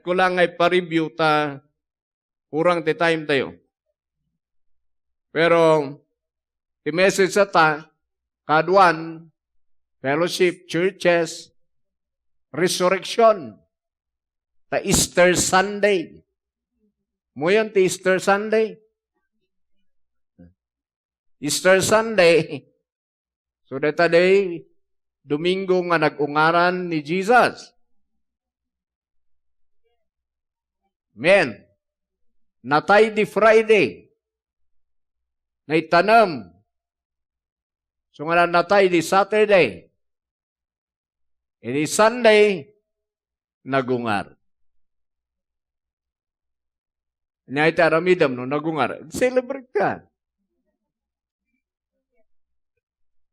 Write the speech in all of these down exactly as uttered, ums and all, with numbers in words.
Kulang nga ipa-review ta kurang ti time tayo. Pero ti message ta, kaduan, fellowship, churches, resurrection, ta Easter Sunday. Muyon ti Easter Sunday. Easter Sunday, so, dayta day Domingo nga nag-ungaran ni Jesus. Amen. Natay di Friday, naitanem. So, nga natay di Saturday. Idi Sunday, nagungar. Ania ti aramidem no nagungar? Celebrate ka.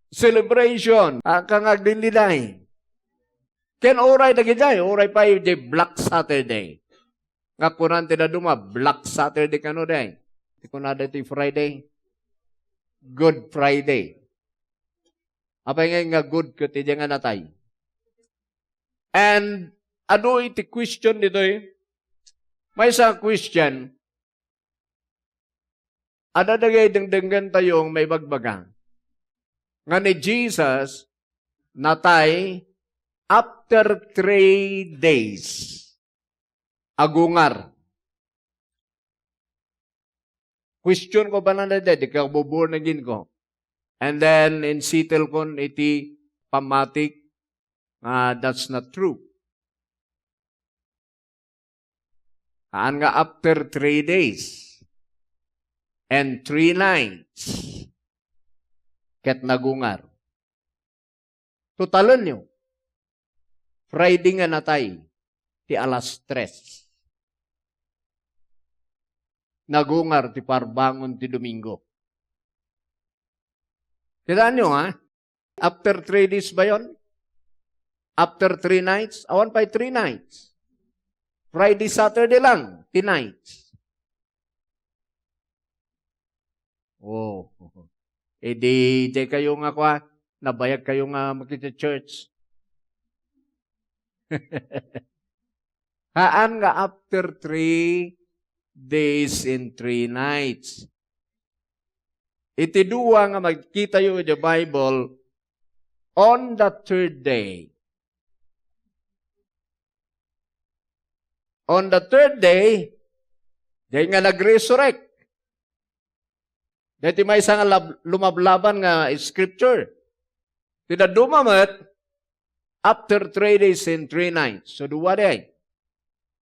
Celebration. Aka nga agdindiday. Ken uray dagidiay, uray pay di Black Saturday. Nga kunan ti dadduma, Black Saturday kano diay. Ti kunada ti Friday, Good Friday. Apay ngay nga good ket idiay nga natay? And adu iti question ditoy. Maysa a question, adda dagiti dengdenggen tayo nga maibagbaga nga ni Jesus natay after three days. Agungar. Question ko pa na daydi, di ka born again ko. And then, insettle kon iti pammatik, ah, that's not true. Haan nga after three days and three nights, ket nagungar. Totalenyo, Friday nga natay, ti alas tres. Nagungar ti parbangon ti Domingo. Kitaenyo, ha? After three days ba yon? After three nights? Awan pay three nights. Friday, Saturday lang, ti nights. Oh. Eh, di, di kayo nga kwa, nabayag kayo nga makita church. Haan nga after three days and three nights. Iti dua nga makikitayo iti Bible, on the third day. On the third day, diay nga nag-resurrect. Daytoy maysa nga lab-, lumablaban nga scripture. Ti dadduma met, after three days and three nights. So, dua diay.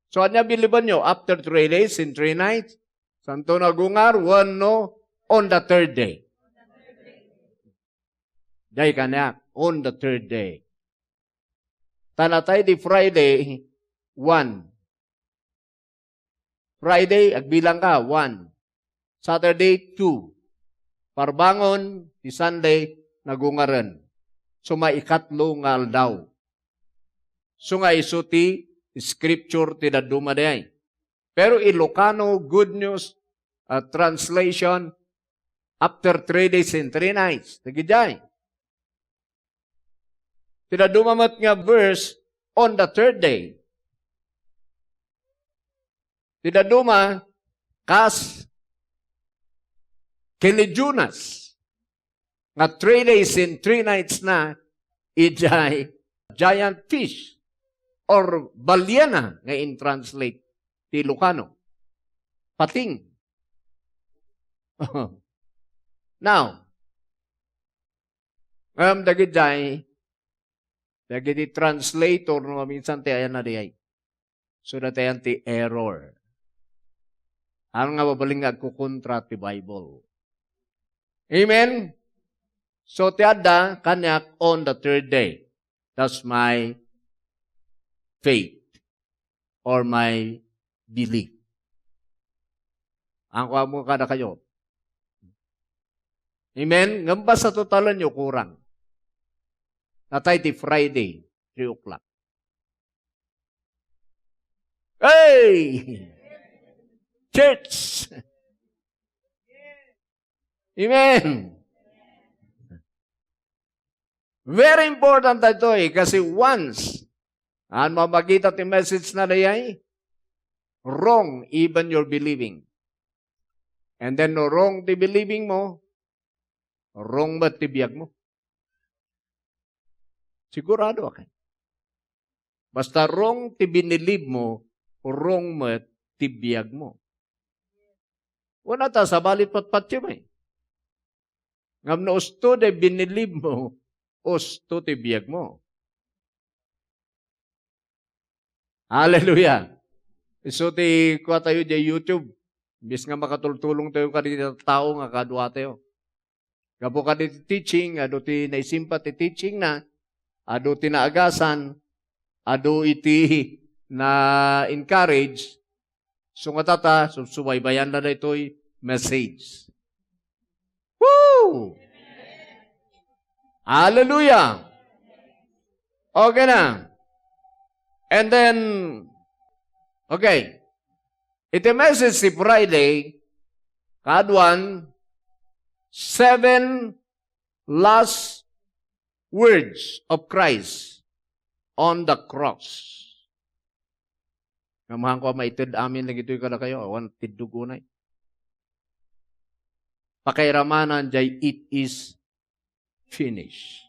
So, ania bilibanyo? After three days and three nights? Santo nagungar, wenno on the third day? Diay kaniak, on the third day. Ta natay di Friday, one. Friday, agbilang ka, one. Saturday, two. Parbangon, ti Sunday, nagungaren. So, maikatlo nga aldaw. So nga isu ti scripture ti dadduma diay. Pero Ilocano Good News, ah, Translation, after three days and three nights. Dagidiay. Ti dadduma met nga verse, on the third day. Ti dadduma, kas ken ni Jonas, nga three days and three nights na idiay giant fish or baliena nga in-translate ti Ilocano. Pating. Now, ngem dagidiay, dagiti translator no minsan ti ayanna diay. So, datayan ti error. Ano nga mabalin nga agkukontra ti Bible? Amen? So, ti adda, kaniak on the third day. That's my faith or my belief. Ang kuha mo kada kayo. Amen? Ngem basta totalenyo, kurang. Natay ti Friday, three o'clock. Hey! Church! Amen! Very important daytoy, kasi once, an mamakita ti message na dayay, Wrong even your believing. And then, no wrong ti believing mo, wrong met ti biag mo. Sigurado ka. Basta wrong ti binilib mo, wrong met ti biag mo. Una ta, sabali patpatiem, eh. Ngem no usto ti binilib mo, usto ti biag mo. Hallelujah. Isu ti kua tayo diay YouTube. Imbes nga makatultulong tayo kadagiti tao nga kaduatayo. Gapu kadagiti teaching, adu ti naisimpat ti teaching na, adu ti naagasan, adu iti na-encourage, so nga tata, subsubaybayan na daytoy message. Woo! Hallelujah! Okay na. And then, okay. Iti message ti Friday, kaaduan, seven last words of Christ on the cross. Ngem haanko a maited amin dagitoy kadakayo, awan tiddog unay. Pakairamanan jay, "It is finished."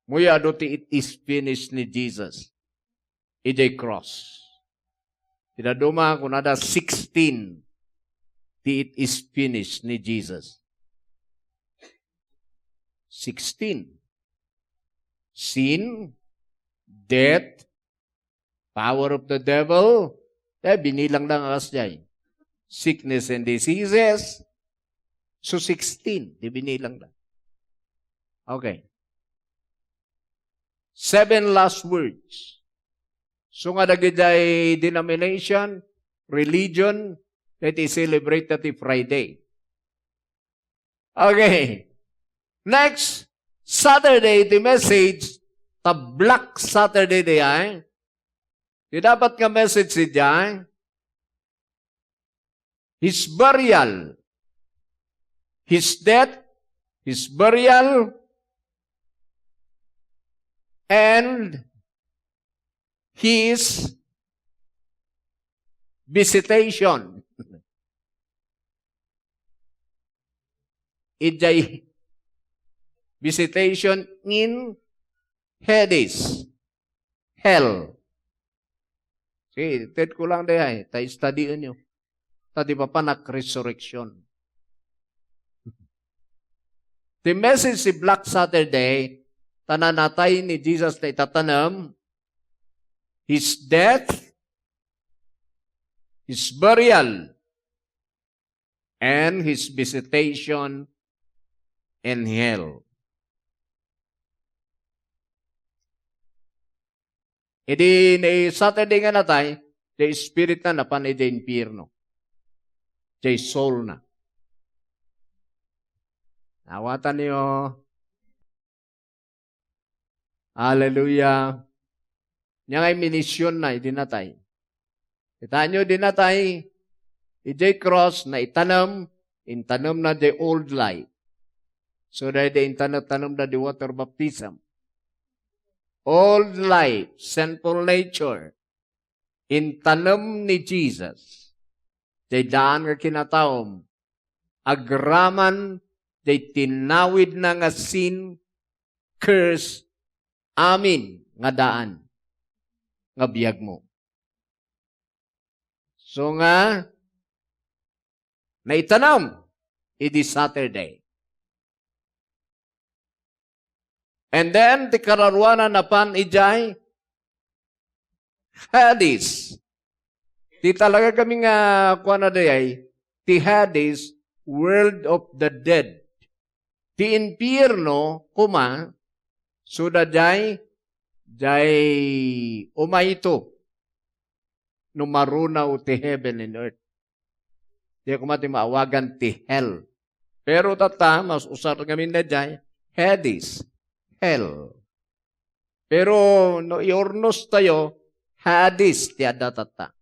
Muya adu ti "It is finished" ni Jesus idiay cross. Ti dadduma, kunada sixteen ti "It is finished" ni Jesus. Sixteen. Sin, death, power of the devil. Eh, binilang na nga kasdiay. Sickness and diseases. So, sixteen, di binilang na. Okay. Seven last words. So nga dagidiay denomination, religion, that is celebrate that Friday. Okay. Next Saturday, the message, ta Black Saturday diay. Ti dapat nga message diay, his burial, his death, his burial, and his visitation. Idiay visitation in Hades, hell. Sige, ted ko lang diay, ta studyonyo. Ta di papanak resurrection. Ti message ti Black Saturday, ta nanatay ni Jesus ta itatanem, his death, his burial, and his visitation in hell. Idi ni Saturday nga natay, ti spirit na napan idiay impierno. Diay soul na. Awatanyo. Hallelujah. Nia nga iminision na idi natay. Kitaenyo, idi natay, idiay cross, naitanem, intanem na di old life. So, daydi intanem-tanem na di water baptism. Old life, sinful nature, intanem ni Jesus. Diay daan nga kinataom, agraman diay tinawidna nga sin, curse, amin nga daan nga biag mo. So nga, naitanem idi Saturday. And then, ti kararuana napan idiay Hades. Ti talaga kami nga kuana dayay, ti Hades, world of the dead. Ti impierno, kuma, so daydiay, diay umayto no marunaw ti heaven and earth. Di koma ti maawagan ti hell. Pero tatta, mas usar ngamin daydiay, Hades, hell. Pero no iurnos tayo, Hades ti adda tatta.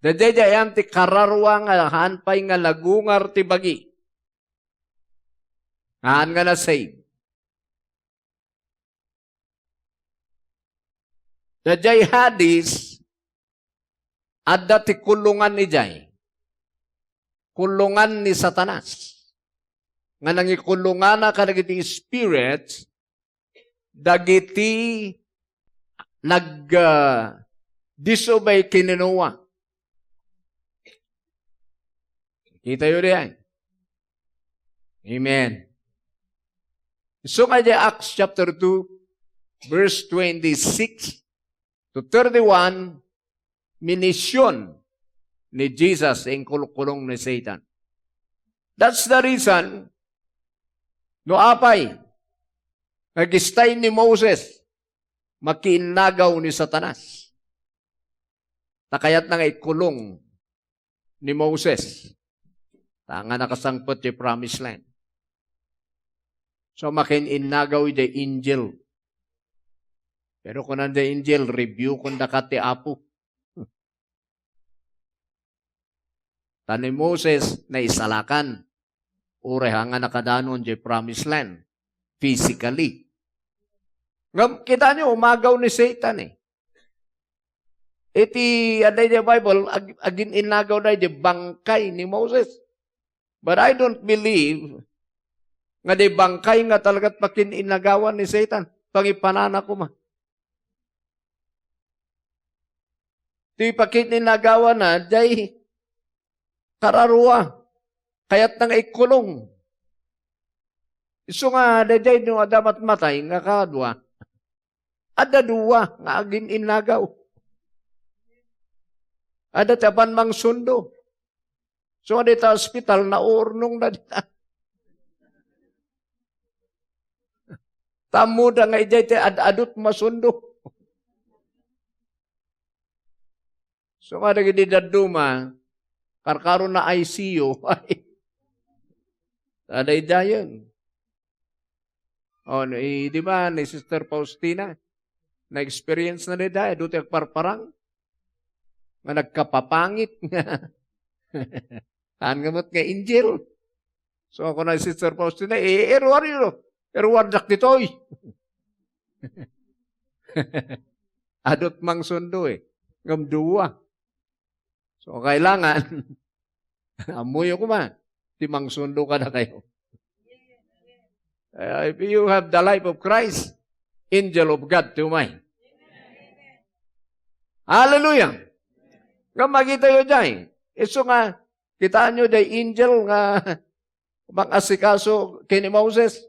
Daydiay, daydiay ti kararua nga haan pay nga lagungar ti bagi. Haan nga na-save. Daydiay Hades, Adda ti kulongan idiay. Kulongan ni Satanas. Nga nangikulongana kadagiti spirits, dagiti nag, ah, disobey ken ni Noah. Kitayo diay. Amen. Isu nga idiay Acts chapter two, verse twenty-six to thirty-one, minisyon ni Jesus, inkulkulong ni Satan. That's the reason, no apay, nga agistay ni Moses, makiinnagaw ni Satanas. Ta kayatna nga ikulong ni Moses. Ta nga nakasangpet ti promised land. So, makiinnagaw idiay angel. Pero kunan diay angel, "Rebuken daka ti Apo." Ta ni Moses, naisalakan. Uray nga nakadanon diay promised land, physically. Ngem, kitaenyo, umagaw ni Satan eh. Iti, adda iti Bible, ag-, agin-innagaw na iti bangkay ni Moses. But I don't believe nga di bangkay nga talagat pakin-innagawan ni Satan. Pangipanana koma. Ti pakin-innagawan na, jay kararua. Kayatna nga ikulong. Isu nga, dayjay no adda matmatay nga kadua. Adda dua nga agin-innagaw. Adda ti apan mangsundo. So, dita ospital, naurnong na dita. Tammuda nga idiay ti ad-adut masundo. So, nga dagiti dadduma, karkaro na I C U, ay, tadaydayen. O, no, i-, di ba, ni Sister Faustina, na-experience na ni Day, adu ti agparparang, nga nagkapapangit nga. Saan nga met nga angel? So, kuna ni Sister Faustina, "Eh, iruar, iruar, iruardak ditoy." Adut mangsundo eh. Ngem dua. So, kailangan, ammoyo koma, ti mangsundo kadakayo. Uh, if you have the life of Christ, angel of God ti umay. Hallelujah! Nga makitayo jay. Isu nga, kitaenyo jay angel nga mangasikaso ken ni Moses.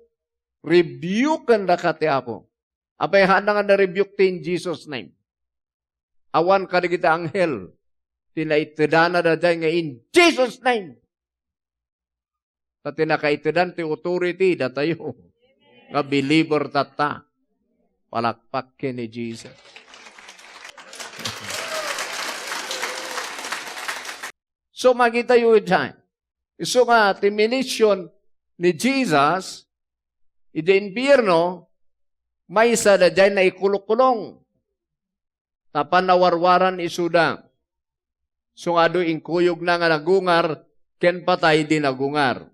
Rebuken daka ti Apo. Apay, haanna nga na-rebuke ti in Jesus' name. Awan kadagiti anghel ti naitedana dayjay nga in Jesus' name. Ta ti nakaitedan ti authority datayo nga believer tatta. Palakpak ken ni Jesus. So, makitayo iti, isu nga ti minisyon ni Jesus, iti impierno, maysa dayjay naikulukulong. Ta panawarwaran isuda. Sungado inkuyogna nga nagungar, ken patay di nagungar.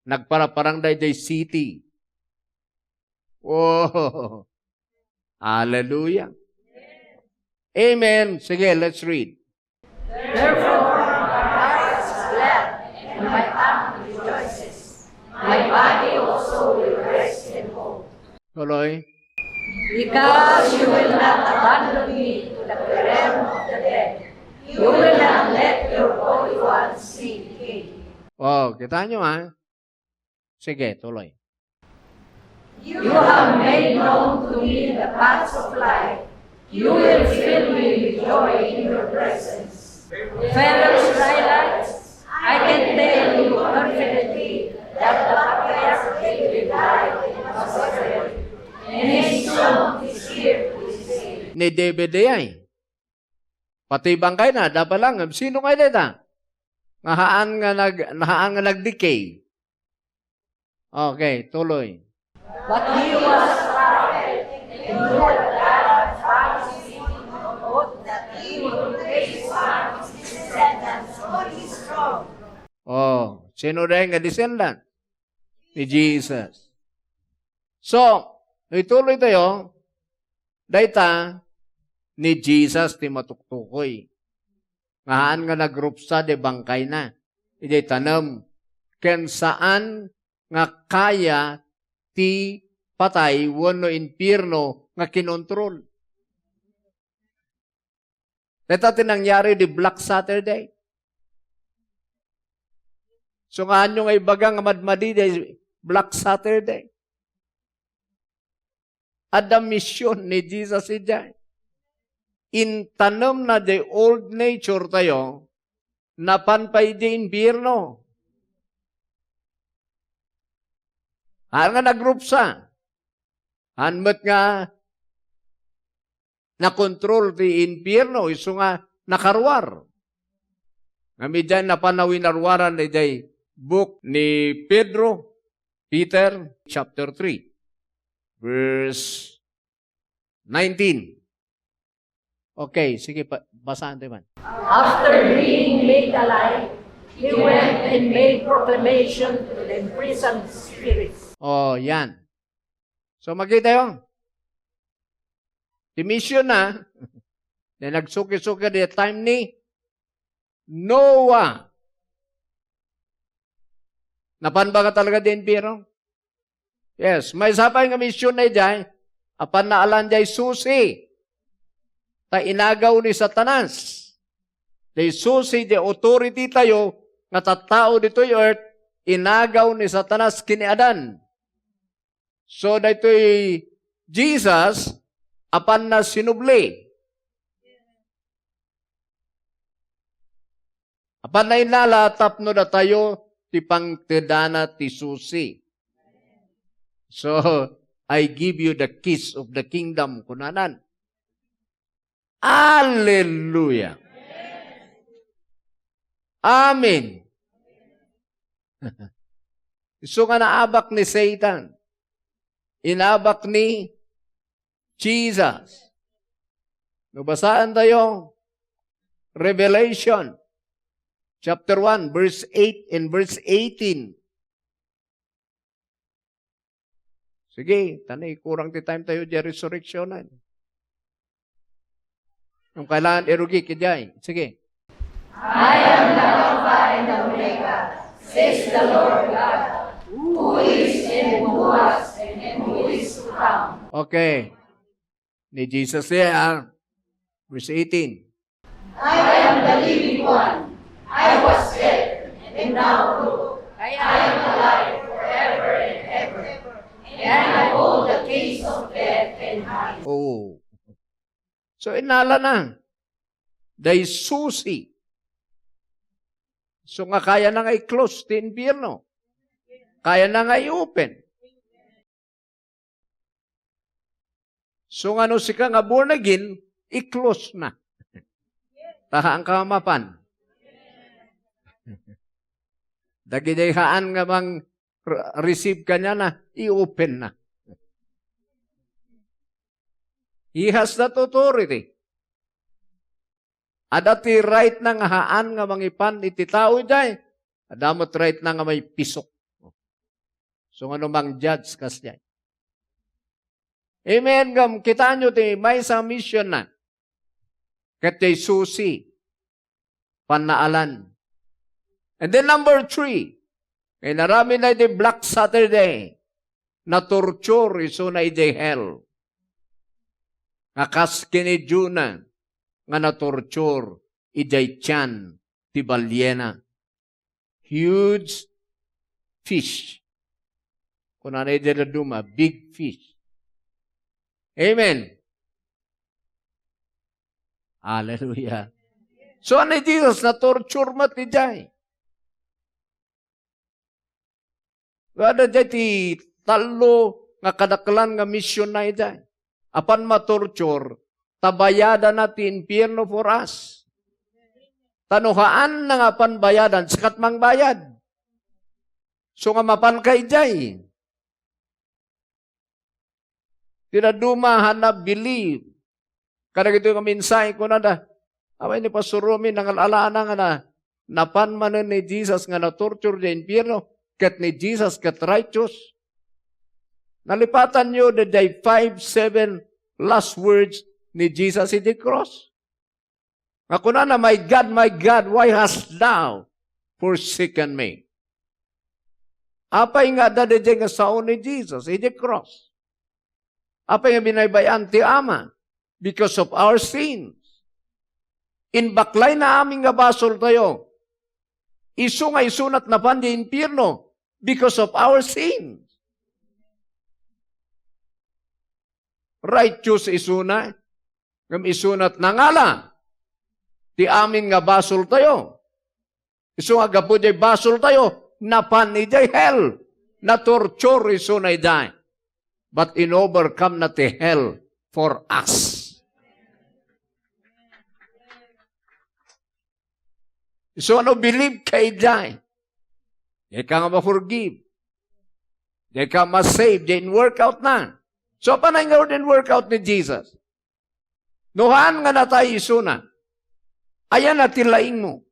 Nagparaparang dayjay city. Oh, hallelujah. Amen. Sige, let's read. Therefore, my heart is glad, and my tongue rejoices. My body also will rest in hope. Tuloy. Because you will not abandon me to the realm of the dead, you will not let your Holy One see decay. Oh, kita nyo, ha? Sige, tuloy. You have made known to me the paths of life. You will fill me with joy in your presence. Fellow Israelites, I can tell you confidently that the patriarch David died and was buried, and his tomb is here to this day. Ni David diay. Pati bangkayna, adda pa lang. Sino nga dayta? Nga haan nga nag-, haan nga nag-decay. Okay, tuloy. But he was perfect, and he had God promised him on oath that he would place one of his descendants on his throne. Oh, sino diay nga descendant? Ni Jesus. So, no ituloy tayo, dayta ni Jesus ti matuktukoy. nga haan nga nagrupsa ti bangkayna idiay tanem, ken saan nga kaya ti patay wenno impierno nga kinontrol. Dayta ti nangyari di Black Saturday. So, nga anyo nga ibaga nga madmadi di Black Saturday? Adda mission ni Jesus idiay. Intanemna di old nature tayo, napan pay di impierno. Haan nga nagrupsa. Haan met nga nakontrol ti impierno, isu nga nakaruar. Ngem idiay napan a winaruaran idiay book ni Pedro, Peter, chapter three, verse nineteen. Okay, sige, pa-, basahan tayo man. After being made alive, he went and made proclamation to the imprisoned spirits. Oh, yan. So, makita tayo. Ti mission na, na nagsuki-suki di time ni Noah. Napan ba nga talaga di impierno? Yes, maysa pay nga mission na idiay, apan naalan diay susi. Ta inagaw ni Satanas. Diay susi, diay authority tayo, nga tattao ditoy earth, inagaw ni Satanas ken ni Adan. So, daytoy Jesus, apanna sinubli. Apanna innala tapno datayo ti pangtedana ti susi. So, "I give you the keys of the kingdom," kunanan. Hallelujah! Amen. Isu nga naabak ni Satan. Inabak ni Jesus. No, basaan tayo, Revelation chapter one, verse eight and verse eighteen. Sige, tani, kurang ti time tayo diay resurrectionan. Ang kailangan irugi, kidiay. Sige. I am the Alpha and the Omega, says the Lord God, who is and who was and who is to come. Okay. Ni Jesus yan, ah. Verse eighteen. I am the living one. I was dead, and now look, I am alive forever and ever, and I hold the keys of death and hell. Oh. So, innala na. Diay susi. So, nga kaya na nga i-close ti impierno. Kaya na nga i-open. So, nga no sika nga born again, i-close na. Ta haan ka mapan. Dagiti haan nga mang-, re-, receive kaniana, i-open na. He has that authority. Adda ti right na nga haan nga mangipan iti tao idiay. Adda met right na nga maipisok. So, nga no mang-judge kas diay. Amen. Ngem, kitaenyo ti maysa a mission na. Ket diay susi, pannaalan. And then number three, nga inaramidna iti Black Saturday, natorture isuna idiay hell. Nga kas ken ni Jonah nga natorture idiay tian ti baliena. Huge fish. Kunana iti dadduma, big fish. Amen. Hallelujah. So, ni Jesus, natorture met idiay. Adda diay ti tallo nga kadaklan nga mission na idiay. Apan matorture, ta bayadana ti impierno for us. Ta no haanna nga apan bayadan, sika ti mangbayad. So nga mapanka idiay. Ti dadduma, haan a believe kadagitoy nga mensahe, kunada, "Awan ni Pastor Romy, nangal-alana nga na, napan manen ni Jesus nga natorture idiay impierno, ket ni Jesus ket righteous." Nalipatanyo daydiay five, seven last words ni Jesus idiay cross. Nga kunana, "My God, my God, why hast thou forsaken me?" Apay nga adda daydiay nga sao ni Jesus, idiay cross? Apay nga binaybay-an ti Ama? Because of our sins. Inbaklay na amin nga basol tayo. Isu nga isunat napan di impierno because of our sins. Righteous isuna, ngem isunat nangala ti amin nga basol tayo. Isu nga gapu diay basol tayo, napan idiay hell. Natorture isuna idiay. But in overcome na ti hell for us. Isu ano believe ka idiay. Diay ka nga ma-forgive. Diay ka ma-save. Diay in workout na. So, apay nga in workout ni Jesus? No haan nga natay isuna, ayan na ti laing mo.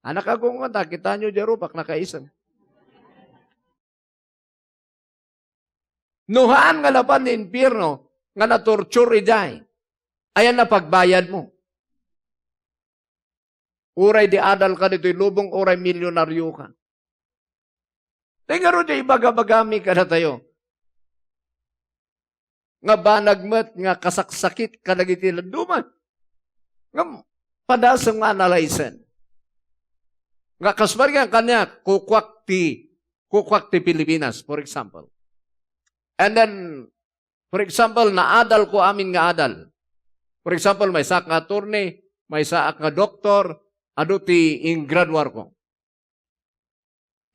Anak agung, ta kita nyo diay rupak nakaisang. No haan nga napan ni impierno nga natorture idiay, ayan na pagbayad mo. Uray di adal ka ditoy lubong, uray milyonaryo ka. Tay ngarud diay ibagabagami kadatayo. Nga banag met nga kasaksakit kadagiti dadduma. Nga padasem nga analysen. Nga kas barigan kaniak, kukuak ti, kukuak ti Pilipinas, for example. And then, for example, naadal ko amin nga adal. For example, maysaak nga attorney, maysaak nga doktor, adu ti ingraduar ko.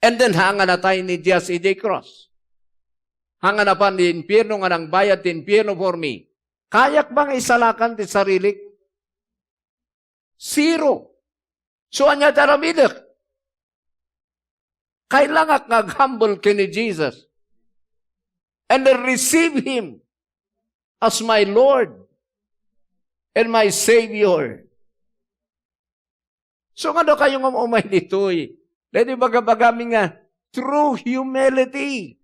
And then, haan nga natay ni Jesus idiay cross. Haan nga napan di impierno nga nangbayad ti impierno for me. Kayak ba nga isalakan ti sarilik? Zero. So, ania ti aramidek? Kailangak nga ag-humble ken ni Jesus and then receive Him as my Lord and my Savior. So, nga daw kayo nga umay ditoy, dahil bagabagami nga true humility.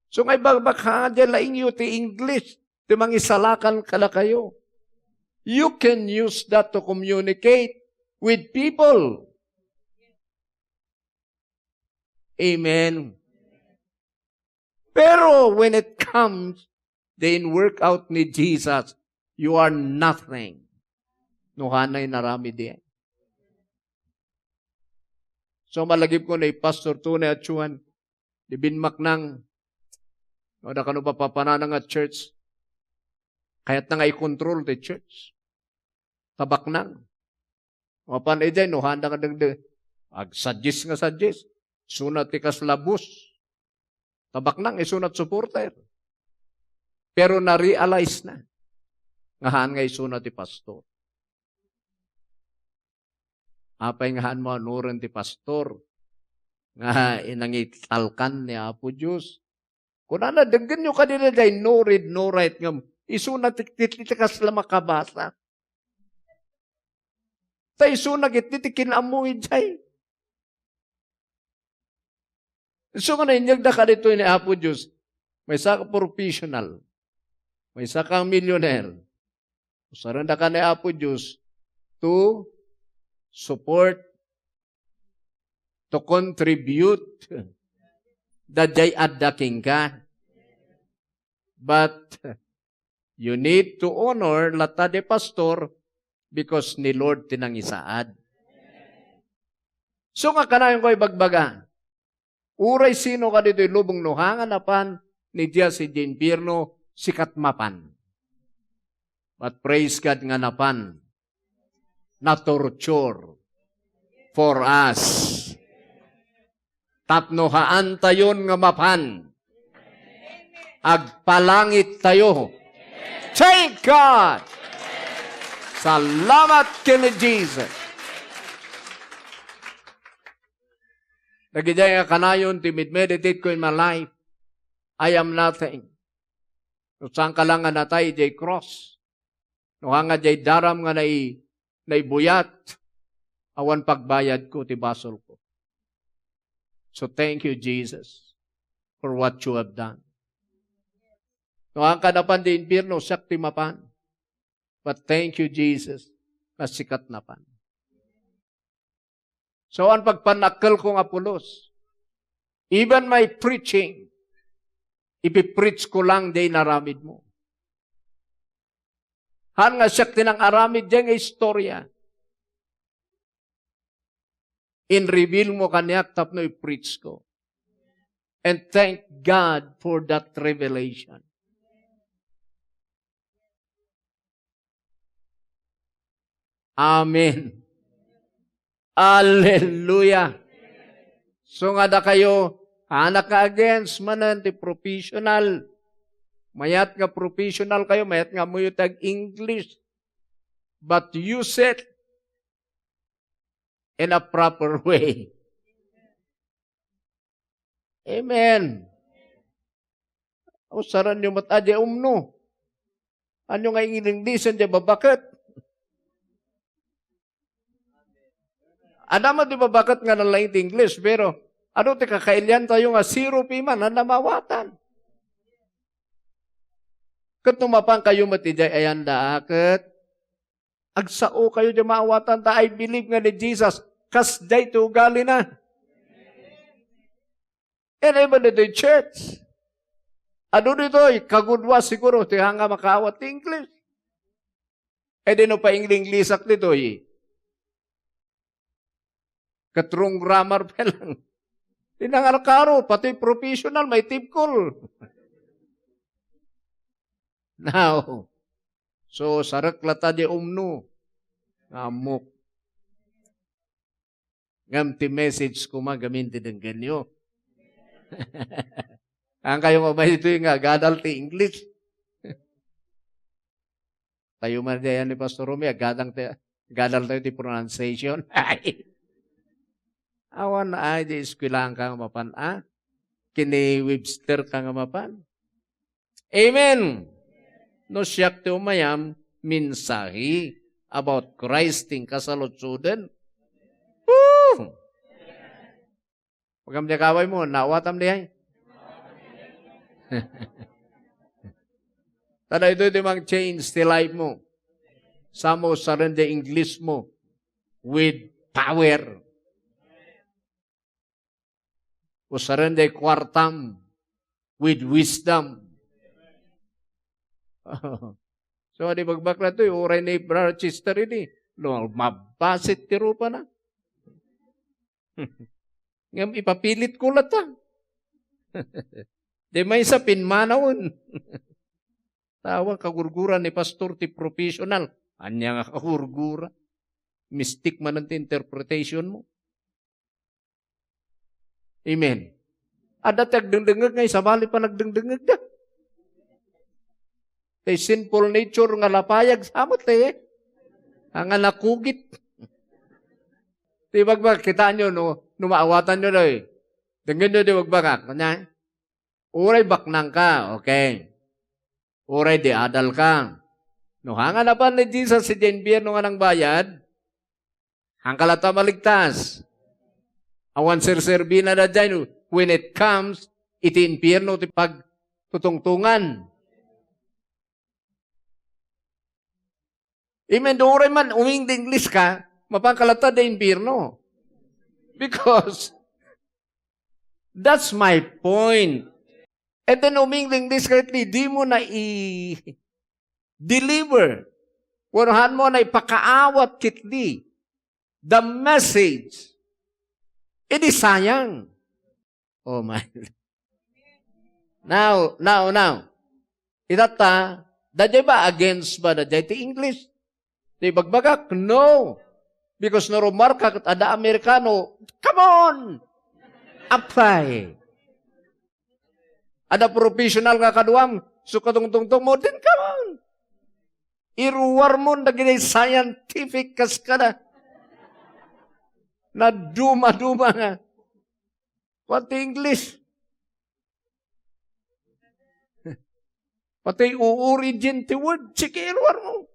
So, nga ibagbaka, diay laing yo ti English, ti mangisalakan kadakayo. You can use that to communicate with people. Amen. Pero when it comes, the in workout ni Jesus, you are nothing. No hanay narami diay. So, malagip ko ni Pastor Tony Achuan, di binmaknang, no, da kano papapanana nga church, kayat na nga i-control the church. Tabaknang. Mapan idiay, no, handa nga dengde. Agsadis nga sadis. Suna ti kasla bus. Tabaknang, isuna ti supporter. Pero na-realize na nga haan nga isuna ti pastor. Apay nga haan mo anuren ti pastor nga inangitalkan ni Apo Dios? Kunana, denggenyo kadi daydiay, no read, no write, ngem isuna ti, ti, ti, ti kasla makabasa. Ta isuna ket ti, ti kin-ammo idiay. Isu nga nainyegda kaditoy ni Apo Dios, maysa ka professional, maysa ka millionaire. Usarenda ka ni Apo Dios to support, to contribute daydiay adda kenka. But you need to honor latta di pastor because ni Lord ti nangisaad. So nga kanayon ko ibagbaga, uray sino kaditoy lubong no haan nga napan ni Dios idiay impierno, sikat mapan. But praise God nga napan. Na-torture for us. Tapno haantayon nga mapan, agpalangit tayo. Thank God! Salamat ken ni Jesus. Dagidiay nga kanayon ti med-meditate ko in my life, I am nothing. No saan ka lang nga natay idiay cross. No haan nga diay daram nga nai-, naibuyat, awan pagbayad ko ti basol ko. So thank you, Jesus, for what you have done. No, angka napan di impierno, siak ti mapan. But thank you, Jesus, nga sikat napan. So, an pagpanakkelko nga pulos, even my preaching, ipipreach ko lang di inaramid mo. Han nga siak ti nang-aramid diay nga istorya. In-reveal mo kaniak tapno i-preach ko. And thank God for that revelation. Amen. Hallelujah. So nga dakayo, anak nga against manen ti professional. Mayat nga professional kayo, mayat nga ammoyo ti ag-English. But use it in a proper way. Amen. Usaranyo met diay umno. Ania nga Ing-, Inglesen diay babaket? Adda met ti babaket nga nalaing ti English, pero adu ti kakailiantayo nga zero pay man, adda maawatan. Ket no mapankayo met idiay ayanda, ket agsaokayo diay maawatan, ta I believe nga ni Jesus, kasdiay ti ugalina. And even ditoy church, adu ditoy, kagudua siguro, ti hanga makaawat ti English. E di no pa-Ing-, Inglesak ditoy, ket wrong grammar pa lang. Di nangarkaro, pati professional, maitibkol. Now, so, sarek latta diay umno. Nga ammok. Ngem ti message koma gamin ti denggenyo. Angkayo nga umay ditoy nga agadal ti English. Tayo man diay ni Pastor Romy, agadang ti, agadal tayo ti pronunciation. Ay. Awan ay, di eskwelahan ka nga mapan, a? Kini Webster ka nga mapan. Amen. No siak ti umayam, mensahe about Christ ti inkasaludsoden. Woo! Pagam di kaway mo, naawatam di ay. Tada ito, ito mang change ti life mo. Samo, surrender English mo with power. Usaren day kuartam with wisdom. So, di bagbakla to, uray ni Brother Chester ini. No, mabasit ti rupa na. Ngem ipapilit ko lata. Di maysa pinmanawen. Tawan kagurgura ni pastor ti professional. Ania nga kagurgura? Mistik manen ti interpretation mo. Amen. Adda ti agdengdengngeg nga isabali panagdengdengngegda. Ti sinful nature nga lapayag sa met, eh. Anga nakugit. Ti bagbag, kitaenyo, no, no maawatanyo, doy. Dengngenyo, di bagbagak. Kanya, uray baknang ka, okay. Uray di adal ka. No, hanga napan ni Jesus iti impierno nga nangbayad, hangka latta maligtas. Awan serserbina daydiay no, when it comes, iti impierno ti pagtutungtungan. Amen. Uray man, uming di English ka, mapanka latta di impierno. Because, that's my point. And then, uming di English ka, di mo na i-deliver. Wenno haan mo na ipakaawat ketdi the message. Idi sayang. Oh my. Now, now, now. Itatta, daydiay ba against ba daydiay ti English? Ti bagbagak, no. Because no rumarka ket adda Amerikano, come on! Apay! Adda professional nga kaduam, so katungtungtong mo, then come on! Iruar mo dagiti scientific kas kada. Naduma-duma nga. Pati English. Pati o-, origin ti word, sige, iruar mo.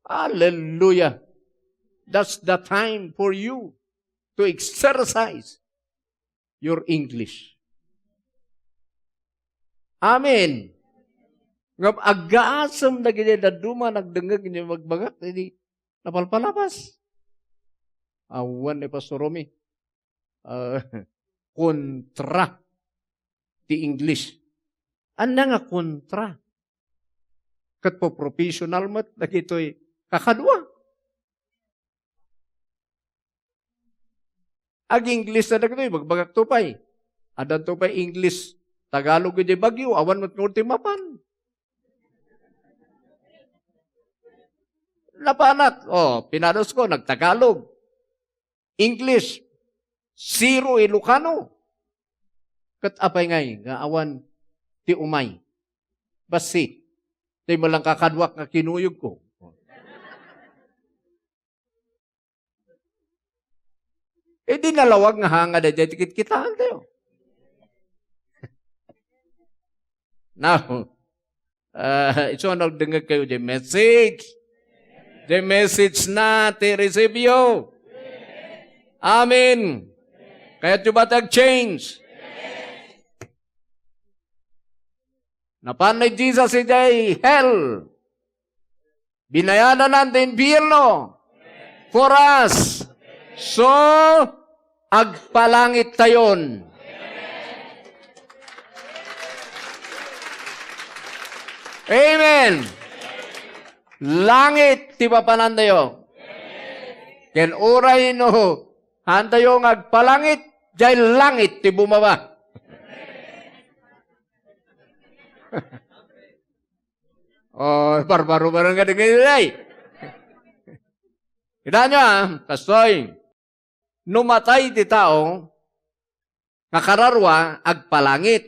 Hallelujah. That's the time for you to exercise your English. Amen. Ngem aggaasem dagiti dadduma nagdengngeg iti imbagak, idi napalpalabas. Awan ni Pastor Romy. Ah, kontra ti English. Ania nga kontra? Ket professional met dagitoy kakadua. Ag-English na dagitoy, ibagbagakto pay. Addanto pay English, Tagalog iti Baguio, awan met ngarud ti mapan. Napanak, oh, pinanusko, nagtagalog. English, zero Ilocano. Ket apay ngay nga awan ti umay? Bassit. Ti malang kakaduak nga kinuyogko. Idi nalawag nga hanga daydiay ti kitkitaentayo. Now, ah, isu a nagdengngeg kayo, the message. The message na ti receive you. Amen. Kayatyo ba ti ag-change? Napan ni Jesus idiay hell. Binayadan ti impierno for us. So, agpalangit tayon. Amen. Langit ti papanantayo. Ken uray no haantayo nga agpalangit, diay langit ti bumaba. Oh, barbaro barang nga dengngeg, ay. Kita nyo, ah, kastoy. No matay ti tao, nga kararua, agpalangit.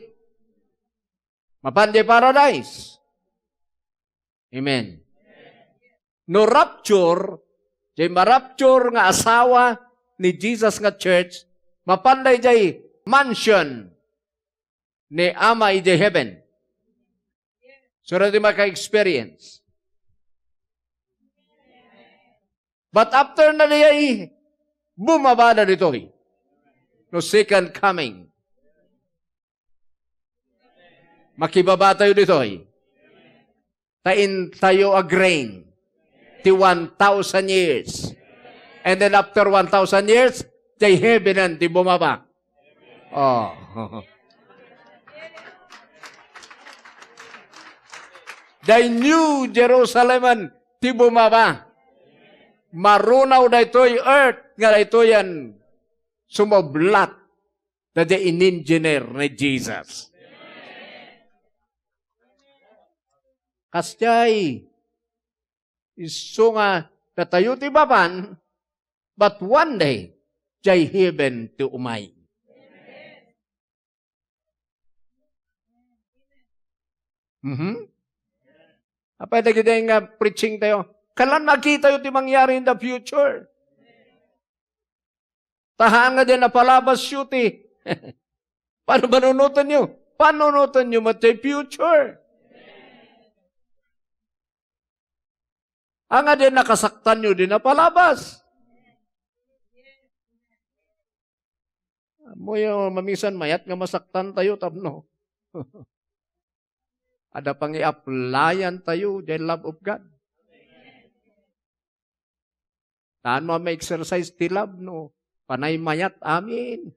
Mapan diay paradise. Amen. No rapture, diay marapture nga asawa ni Jesus nga church, mapan daydiay mansion ni Ama idiay heaven. Sino ti maka-experience? But after na diay, bumaba na ditoy. No second coming. Makibaba tayo ditoy. Ta intayo a grain ti one thousand years. And then after one thousand years, diay heaven ti bumaba. Oh. Diay New Jerusalem ti bumaba. Marunaw daytoy earth nga daytoyan sumublat. Daydiay in-engineer ni Jesus. Kasdiay, isu nga datayo ti mapan, but one day, diay heaven ti umay. Mhm. Apay dagiti nga preaching tayo? Kailan makitayo ti mangyari in the future? Ta haan nga diay napalabasyo ti panununotenyo. Panunotenyo met ti future. Haan nga diay nakasaktanyo ti napalabas. Ammoyo, mamisan mayat nga masaktan tayo tapno adda pangiaplayan tayo diay love of God. Haan mo a ma-exercise ti love no panay mayat. Amen.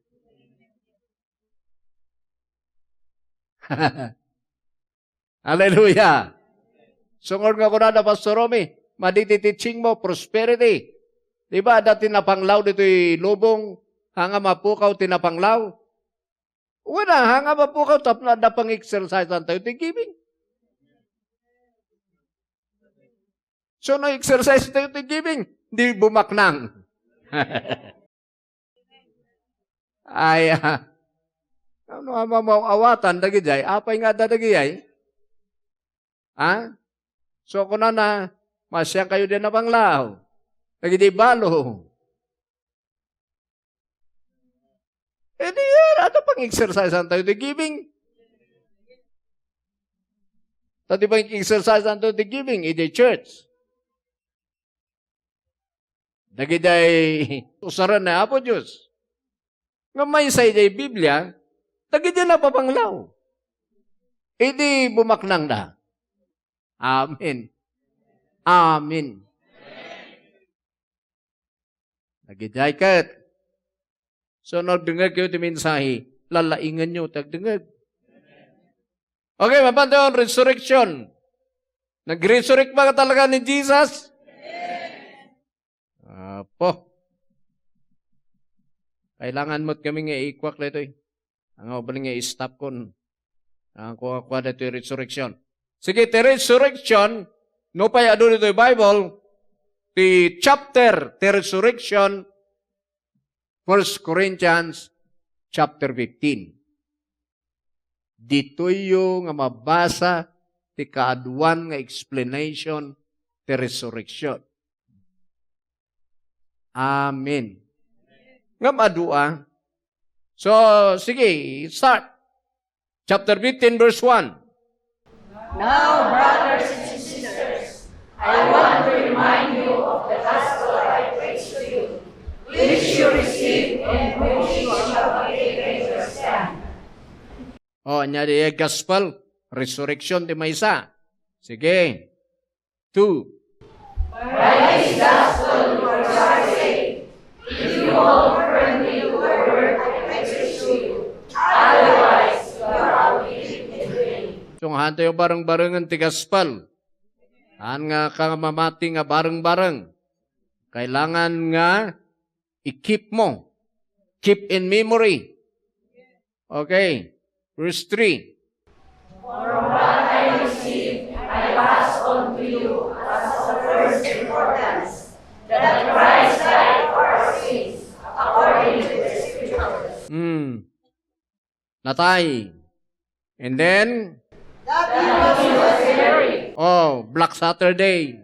Hallelujah. Sungod nga kunada, Pastor Romy, madi ti teaching mo, prosperity. Di ba, adda ti napanglaw ditoy lubong, haan nga mapukaw ti napanglaw? Wala, haan nga mapukaw, tapno adda pang-exercise-an tayo ti giving. So, no exercise tayo ti giving, di bumaknang. Ay, ah, ano nga mamaw-awatan dagidiay? Apay nga adda dagidiay? Ha? So, kunana, masiankayo diay napanglaw. Dagiti balo. Eh, di, ah, adda pang-exercise-an tayo ti giving. Ta di pang-exercise-an tayo ti giving, idi church. Dagidiay usaren ni Apo Dios. Nga maysa idiay Biblia, dagidiay napapanglaw. Idi bumaknangda. Amen. Amen. Nagidiay ket. So, no agdengngegyo ti mensahe, lalaingenyo ti agdengngeg. Okay, mapantayon, resurrection. Nag-resurrect ba talaga ni Jesus? Apo. Kailangan mo't kami nga ikuak daytoy. Ang ubaling nga i-stop kon. Ang kuha-kuha daytoy resurrection. Sige, ti resurrection, no pay adu ditoy Bible, ti chapter, ti resurrection, First Corinthians chapter fifteen. Ditoyyo nga mabasa ti kaaduan nga explanation ti resurrection. Amen. Ngem adu a. So, sige, start. Chapter fifteen, verse one. Now, brothers and sisters, I want to remind you of the gospel I preached to you, which you received and which you have taken your stand. Oh, ania di gospel, resurrection ti maysa. Sige. Two. By this gospel you are saved, if you hold firmly to the word I preached to you. Otherwise, you are out in vain. So, nga hantayo bareng-barengen ti gospel. Haan nga ka mamati nga bareng-bareng. Kailangan nga i-keep mo. Keep in memory. Okay. Verse three. For what I received, I pass on to you as of first importance, that Christ died for our sins, according to the Scriptures. Hmm. Natay. And then? That he was buried. Oh, Black Saturday.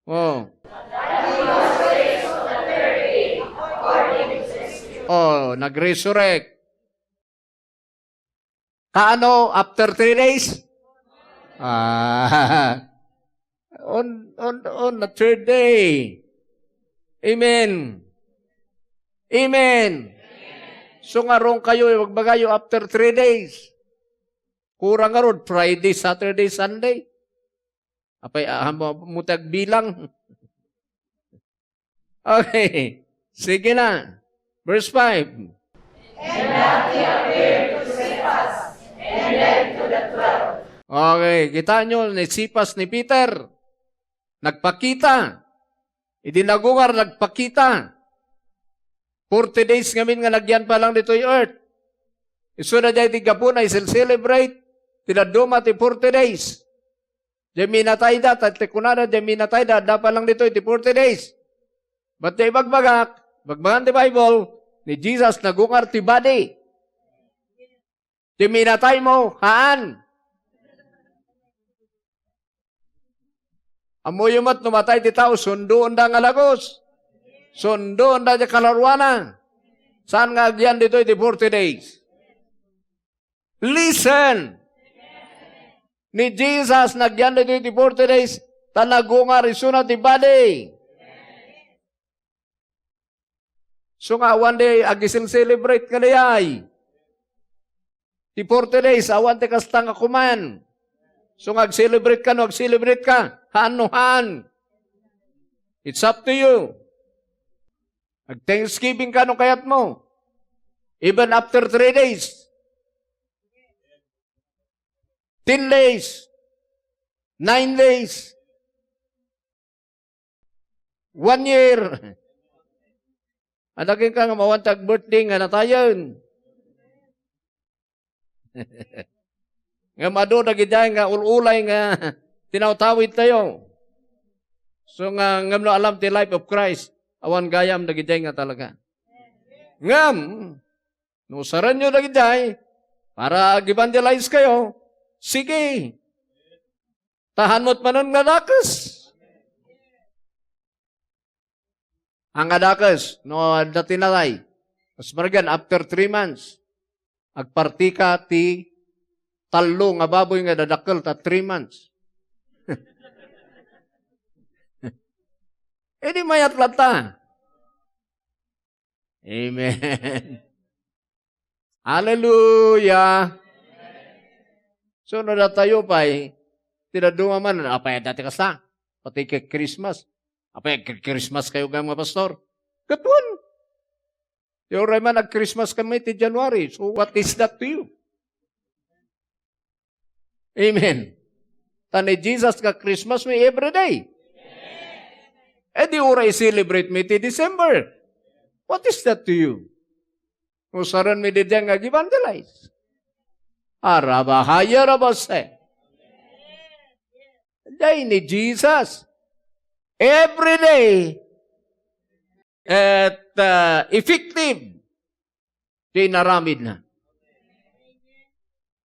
Oh. Oh, nag-resurrect. Kaano, after three days? Ah, on, on, on the third day. Amen. Amen. So, nga rong kayo, ibagbagayo, after three days. Kurang ngarud, Friday, Saturday, Sunday. Apay, ah, mo, mo ti agbilang. Okay. Sige na. Verse five. And that he appeared to Cephas, and then to the twelve. Okay, kita nyo, ni Cephas ni Peter. Nagpakita. Idi nagungar, nagpakita. Forty days ngamin nga nagyan pa lang ditoy earth. Isu na diay ti gapuna, isil-celebrate ti dadduma ti forty days. Diay minatayda, ta ti kunada, diay minatayda, adda pa lang ditoy ti forty days. But diay ibagbagak, ibagbagan ti Bible, ni Jesus nagungar ti body. Ti minatay mo, haan. Ammoyo met no matay ti tao, sundoenda nga lagus. Sundoenda ti kalaruana. Saan nga agyan ditoy ti forty days? Listen! Ni Jesus, nagyan ditoy ti forty days, ta nagungar isuna ti body. So nga awan di agisil-celebrate nga dayay. Ti forty days, awan ti kasta nga kuman. So nga ag-celebrate ka, no ag-celebrate ka, haan no haan. It's up to you. Ag-Thanksgiving ka no kayat mo. Even after three days. Ten days. Nine days. One year. Adagen ka nga mawan ti ag-birthday nga natayen. Ngem adu dagidiay nga ul-ulay nga tinawtawid tayo. So nga, ngem no alam ti life of Christ, awan gayam dagidiay nga talaga. Ngem, no usarenyo dagidiay para ag-evangelize kayo, sige. Ta haan met manen nga dakes. Ang adakes, no, adda ti natay. Mas margen, after three months, agpartika ti tallo nga baboy nga dadakkel ta three months. Idi mayat latta. Amen. Hallelujah. So, no datayo pay, ti dadduma man, apay dati kasta? Pati kay Christmas. Apay, kay Christmas kayo nga mga pastor? Ket wen. Ti uray man ag-Christmas kami ti January. So, what is that to you? Amen. Ta ni Jesus nga Christmas mi every day. E di uray celebrate mi ti December. What is that to you? Usaren mi di nga ag-evangelize. Arabahaya rabase. Day ni Jesus. Every day. At, uh, effective. Ti inaramid na.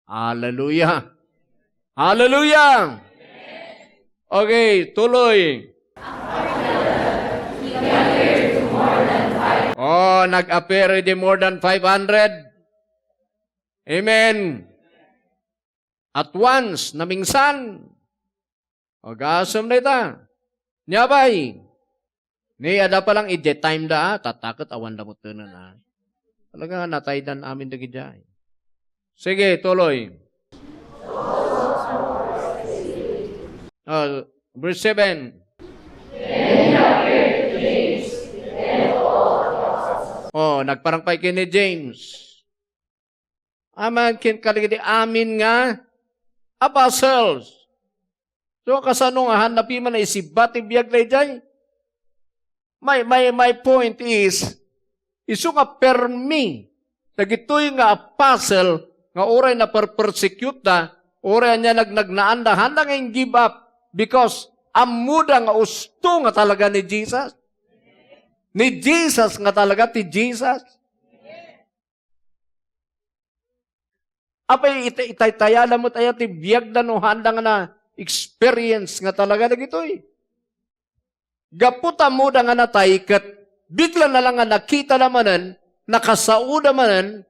Hallelujah. Hallelujah. Okay, tuloy. Oh, nag-appear di more than five hundred. Amen. At once, namingsan. Agasem dayta. Nia pay. Ni adda pa lang idiay time da, ah, tatta ket awan da met tenen, ah. Talaga, nataydan amin dagidiay. Sige, tuloy. Ah, verse seven. Oh, nagparang pay ken ni James. Amin ken kadagiti amin nga apostles. So, kasano nga haan na piman a isibba ti biag daydiay? My, my, my point is, isu nga permi dagitoy nga apostle nga uray naperpersecute da, uray ania nagnagnaanda, handa nga in-give up because ammoda nga usto nga talaga ni Jesus. Ni Jesus nga talaga ti Jesus. Apay, ita-, itaytayada met aya ti biagda no handa nga na-experience nga talaga dagitoy. Gapu ta ammoda nga natay ket bigla na lang nga nakita da manen, nakasaoda manen,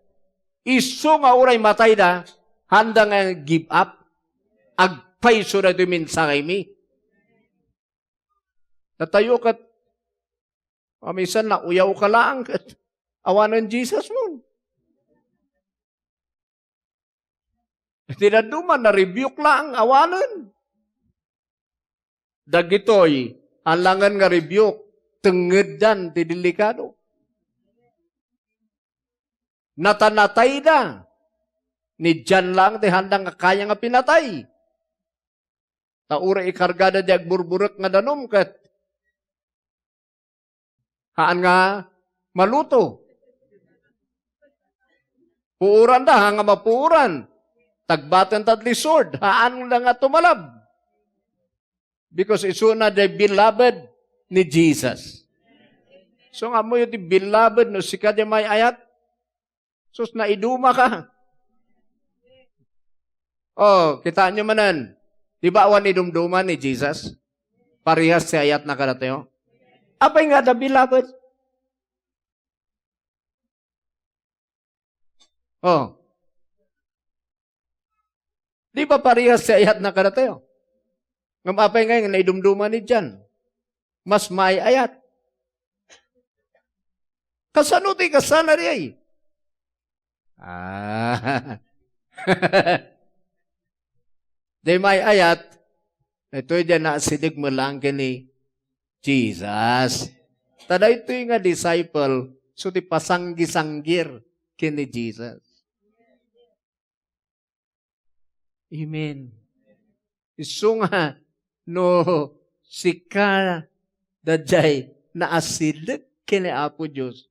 isu nga uray matayda, handa nga give up, agpayso daytoy mensahemi. Datayo ket, mamisan nauyaw ka laeng ket awanen Jesus mo. Ti dadduma, na-rebuke laeng, awanen. Dagitoy, alangan nga rebuke, tengngeddan ti delikado. Natanatayda. Ni John laeng ti handa nga kaya nga pinatay. Ta uray ikargada di agburburek nga danum ket haan nga maluto. Puoranda, haan nga mapuoran. Tagbaten ta ti sword, haan nga tumalab. Because isuna the beloved ni Jesus. So, nga mo yung beloved, no, sika di may ayat, sus, naiduma ka. Oh, kitaan nyo manen. Di ba awan idumduma ni Jesus? Parehas ti ayat na kadatayo. Apay nga, the beloved? Oh. Di ba parehas ti ayat na kadatayo? Ngem apay nga naidumduma ni John? Mas maay-ayat. Kasano ti kasana di ay? Ah. Di maay-ayat, itoy di naasideg met laeng ken ni Jesus. Ta daytoy nga disciple, so ti pasanggisanggir ken ni Jesus. Amen. Isu nga, no sika daydiay naasideg ken ni Apo Dios,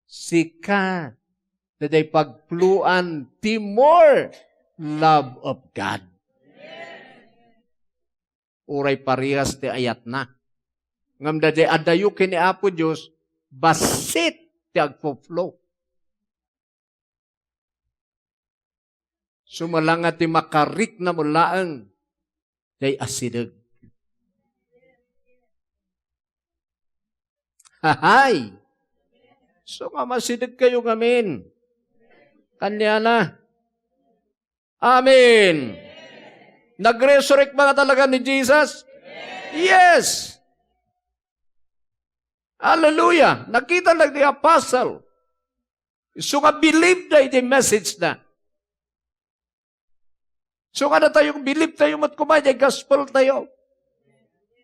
sika daydiay pagpluan ti more love of God. Uray parehas ti ayatna. Ngem daydiay adayo ken ni Apo Dios, bassit ti agpo-flow. Sumala nga ti makarikna met laeng, diay asideg. Hahay! So nga masideg kayo ngamin. Kaniana. Amen. Nag-resurrect ba nga talaga ni Jesus? Yes. Hallelujah. Nakita na the apostle. So nga believe da iti message na. So, kada tayo, believe tayo met koma, diay gospel tayo.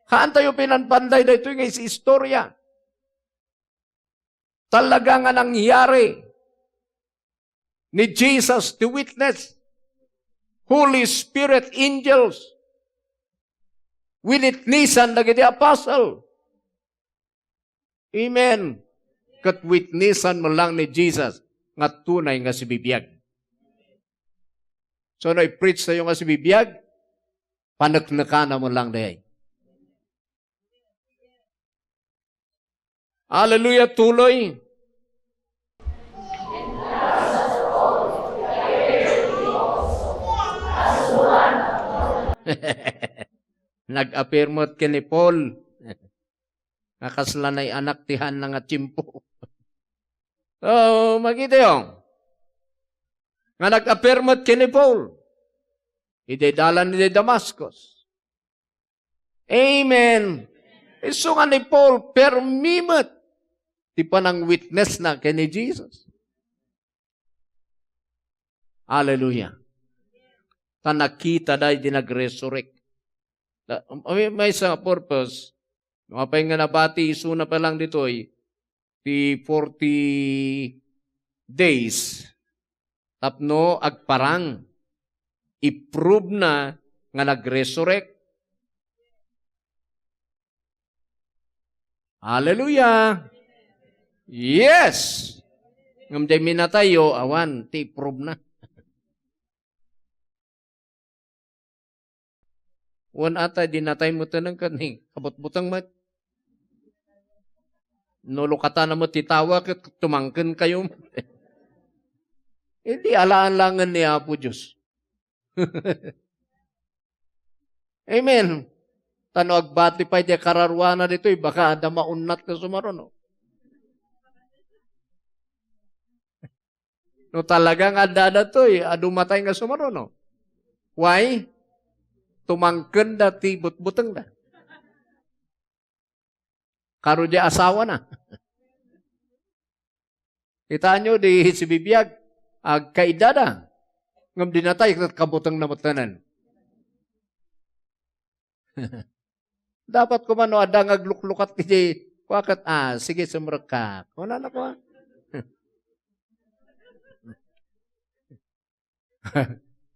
Haan tayo pinanpanday daytoy nga is-, istorya. Talaga nga nangyari ni Jesus ti witness. Holy Spirit, angels, winitnessan dagiti apostle. Amen. Ket witnessan met lang ni Jesus nga tunay nga sibibiag. So, no i-preach tayo nga sibibiag, paneknekana met lang diay. Hallelujah, tuloy. Nag-appear met ken ni Paul. Nga kasla nay anak ti Hana nga tiempo. So, makitayo nga nag-appear met ken ni Paul idiay dalan idiay Damascus. Amen. Isu nga ni Paul, permi met ti panang-witnessna ken ni Jesus. Hallelujah. Ta nakitada idi nag-resurrect. Da-, may, maysa nga purpose, no, apay nga nabati isuna pa lang ditoy, ti forty days tapno agparang. I-prove na nga nag-resurrect. Hallelujah! Yes! Ngem diay minatay, o, awan, ti i-prove na. Wen ata, idi natay metten ket ni kabutbuteng met. No lukatana met ti tawa ket tumangken kayo. Idi alaan langen ni Apo Dios. Amen. Ta no agbati pay diay kararuana ditoy, baka adda maunnat nga sumaruno. No talaga nga adda datoy, adu matay nga sumaruno. Why? Tumangkenda ti butbutengda. Karo diay asawana. Kitaenyo, di sibibiag, agkaedada. Ngem di natay, ket kabutengna metten. Dapat koma no adda nga agluklukat iti kuaket, "Ah, sige, sumrekka." Kunana koma.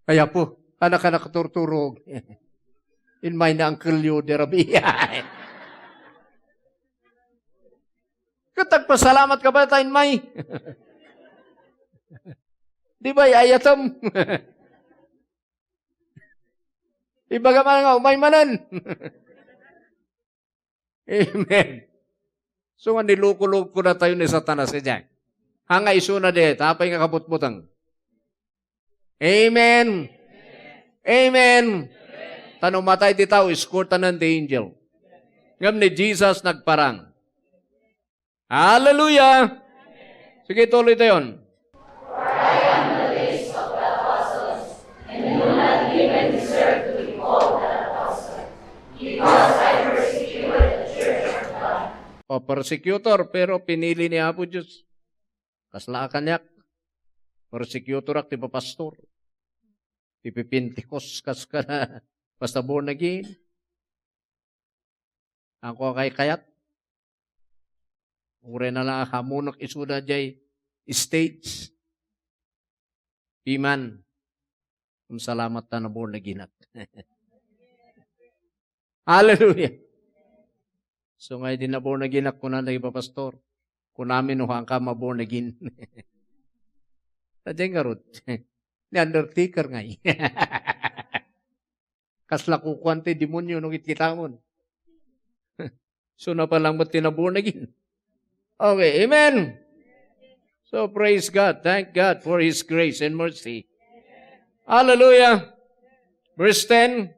Ay, Apo, anak, anak, turturog. Inmay na Uncle Yo, di rabi. Ket agpasalamat ka ba ta inmay? Di ba, ayatem? Ibaga man nga, umay manen. Amen. So nga, niloko-loko na tayo ni Satanas idiay. Haan nga isuna di, tapay nga kabutbuteng. Amen. Amen. Ta no matay ti tao, eskortanan ti angel. Ngem ni Jesus nagparang. Hallelujah! Sige, tuloy tayon. O, persecutor, pero pinili ni Apo Dios. Kasla a kaniak, persecutorak ti papastor. Ti pipintikos kas kana, basta born again. Ako a kaykayat. Uray na lang a hamonek isuda diay stage. Piman, salamat ta na-born again ak. Hallelujah! So nga, idi na-born again ak, kunana dagiti pastor, "Kunam no haanka ma-born again." Diay ngarud. Ni undertaker ngay. Kasla kukuan ti demonyo no kitkitamon. So, napalang met ti na-born again. Okay, amen. So, praise God. Thank God for His grace and mercy. Hallelujah. Verse ten.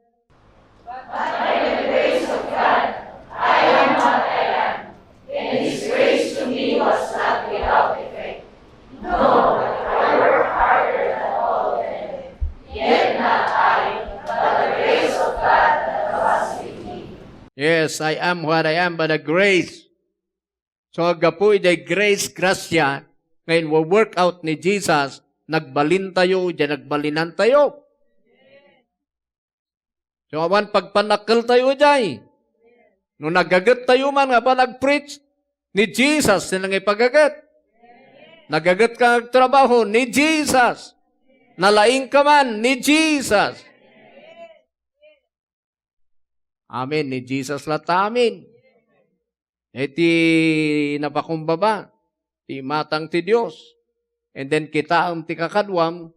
Yes, I am what I am by the grace. So, aggapu idiay grace, grasya, nga inwo-work out ni Jesus, nagbalintayo, idiay nagbalinantayo. So, awan pagpanakkeltayo idiay. No nagagettayo man nga panagpreach, ni Jesus ti nangipagaget. Nagagetka nga agtrabaho, ni Jesus. Nalaingka man, ni Jesus. Amen. Ni Jesus latta, amen. Iti napakumbaba, ti imatang ti Dios. And then kitaem ti kakaduam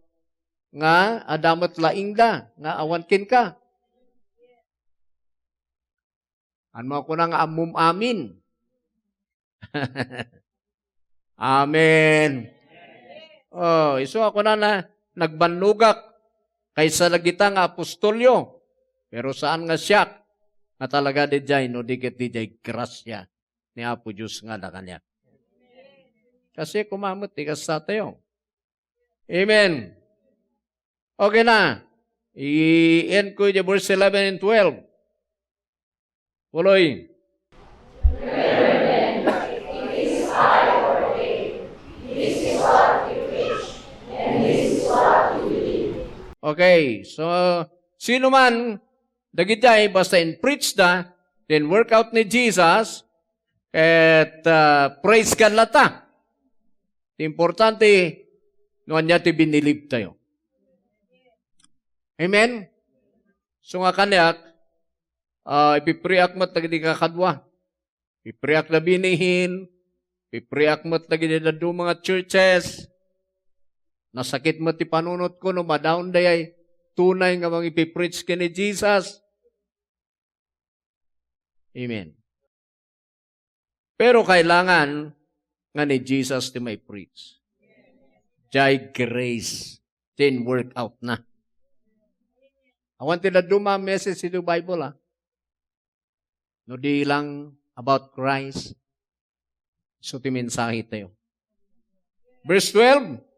nga adda met laingda nga awan kenka. Ano a kuna nga ammom amin? Amen. Oh, isu a kunana, nagbannogak kaysa dagita nga apostolyo. Pero saan nga siak nga talaga didiay no di ket didiay grasia ni Apo Dios nga adda kaniak. Kasi kumamet ti kasta tayo. Amen. Okay na. I-end ko iti verse eleven and twelve. Puloy. Okay, so sino man dagiti ay basta in-preach da, then work out ni Jesus, ket, ah, praise God latta. Ti importante, no ania ti binilib tayo. Amen? So nga kaniak, ah, ipipriak met dagiti kakadua. Ipipriak da binihin, ipipriak met dagiti dadduma nga churches. Nasakit met ti panunotko no madaon dayay tunay nga mangipipreach ken ni Jesus. Amen. Pero kailangan nga ni Jesus ti maipreach. Jay grace, then work out na. Awan ti dadduma message iti Bible, ah. No di lang about Christ, so ti mensahe tayo. Verse twelve.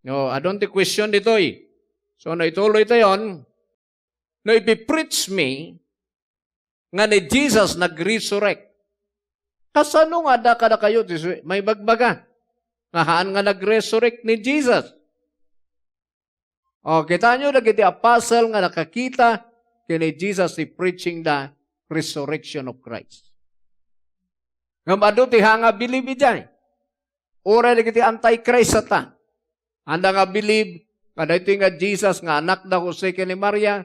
No, adun ti question ditoy. So, no ituloy tayon, no ipipreach mi nga ni Jesus nag-resurrect, kasano nga adda kadakayo ti su-, maibagbaga nga haan nga nag-resurrect ni Jesus? O, kitaenyo dagiti apostle nga nakakita ken ni Jesus ti preaching the resurrection of Christ. Ngem adu ti haan nga bilib idiay. Uray dagiti antichrist ta. Haanda nga bilib nga daytoy nga Jesus nga anak da Jose ken ni Maria,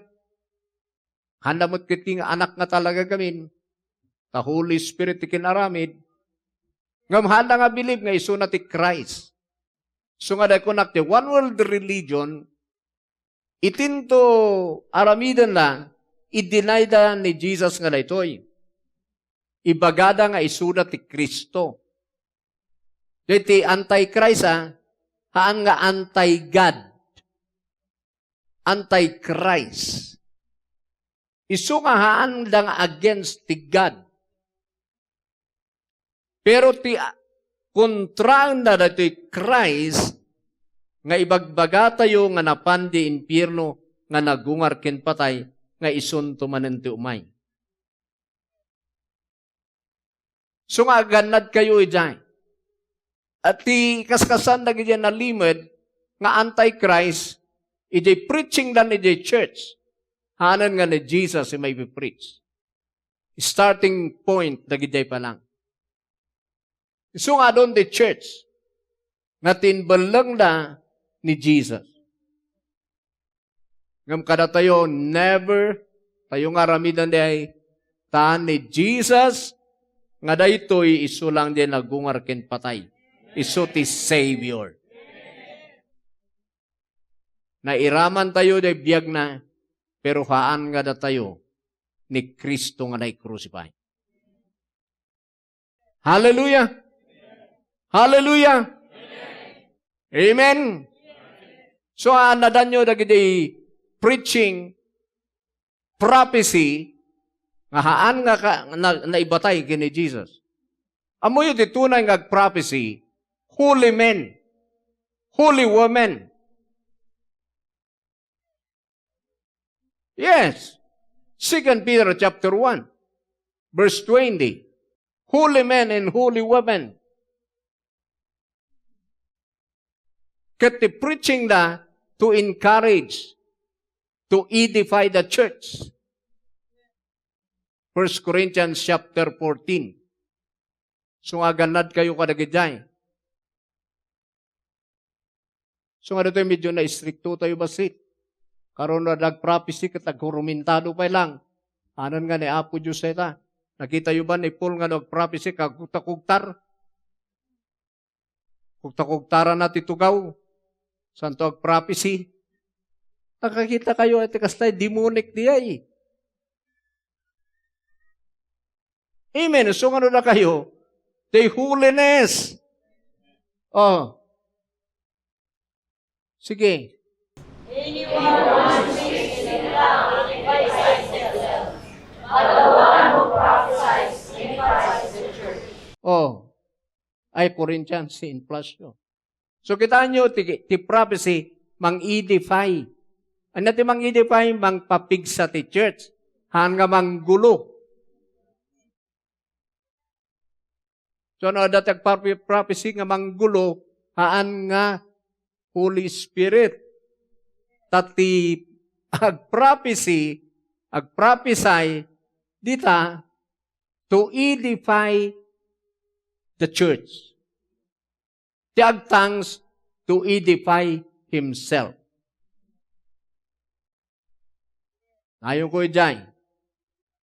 haanda met ketdi nga anak nga talaga gamin, ta Holy Spirit ti kin-aramid. Ngem haanda nga bilib nga isuna ti Christ. So nga daykunak ti one world religion, itinto aramidenna, i-deny da ni Jesus nga daytoy. Ibagada nga isuda ti Cristo. Daytoy antichrist, ah, haan nga anti-God. Antichrist. Isu nga haanda nga against ti God. Pero ti, ah, kontraenna daytoy Christ nga ibagbagatayo nga napan di impierno nga nagungar ken patay nga isunto manen ti umay. So nga agannadkayo idiay. At ti kaskasan dagiti nalimed nga antichrist, idiay preaching dan idiay church, haanen nga ni Jesus ti maipipreach. Starting point dagiti palang. Isu nga adun ti church nga timbellengda ni Jesus. Ngem kadatayo, never tayo nga aramiden diay, ta ni Jesus nga daytoy isu lang diay nagungar ken patay. Isu ti Savior. Nairaman tayo diay biagna, pero haan nga datayo ni Cristo nga naikrusified. Hallelujah! Hallelujah! Amen! So, annadanyo dagiti preaching, prophecy, nga haan nga ka, na, naibatay ken ni Jesus. Ammoyo ti tunay nga agprophecy, holy men, holy women. Yes. Second Peter chapter one, verse twenty. holy men and holy women. Ket ti preaching da to encourage, to edify the church. First Corinthians chapter fourteen. So, agannad kayo kadagijay. So, nga ditoy medyo na-istrikto tayo bassit. Karon, no nagprophecy ket aghurumentado pay lang. Anan nga ni Apo Dios ita. Nakita yo ba ni Paul nga no agprophecy, kagkugta-kugtar? Kugta-kugtaran na ti tugaw. Santo agprophecy. Nakakita kayo, iti kastay, demonic di ay. Amen. So, ano na kayo? The holiness. Oh. Sige. Anyone who speaks in tongues edifies himself, but the one who prophesies edifies the church. Oh. Ay, Corinthians, si inflasyon. So, kitaan nyo, ti, ti prophecy, mang-edify. Ano ti mang-edify? Mangpapigsa ti church. Haan nga manggulo. So, no adda ti agprophecy nga manggulo, haan nga Holy Spirit. Ta ti agprophecy, agprophecy dita to edify the church. Ti agtongues to edify himself. Ayon ko idiay.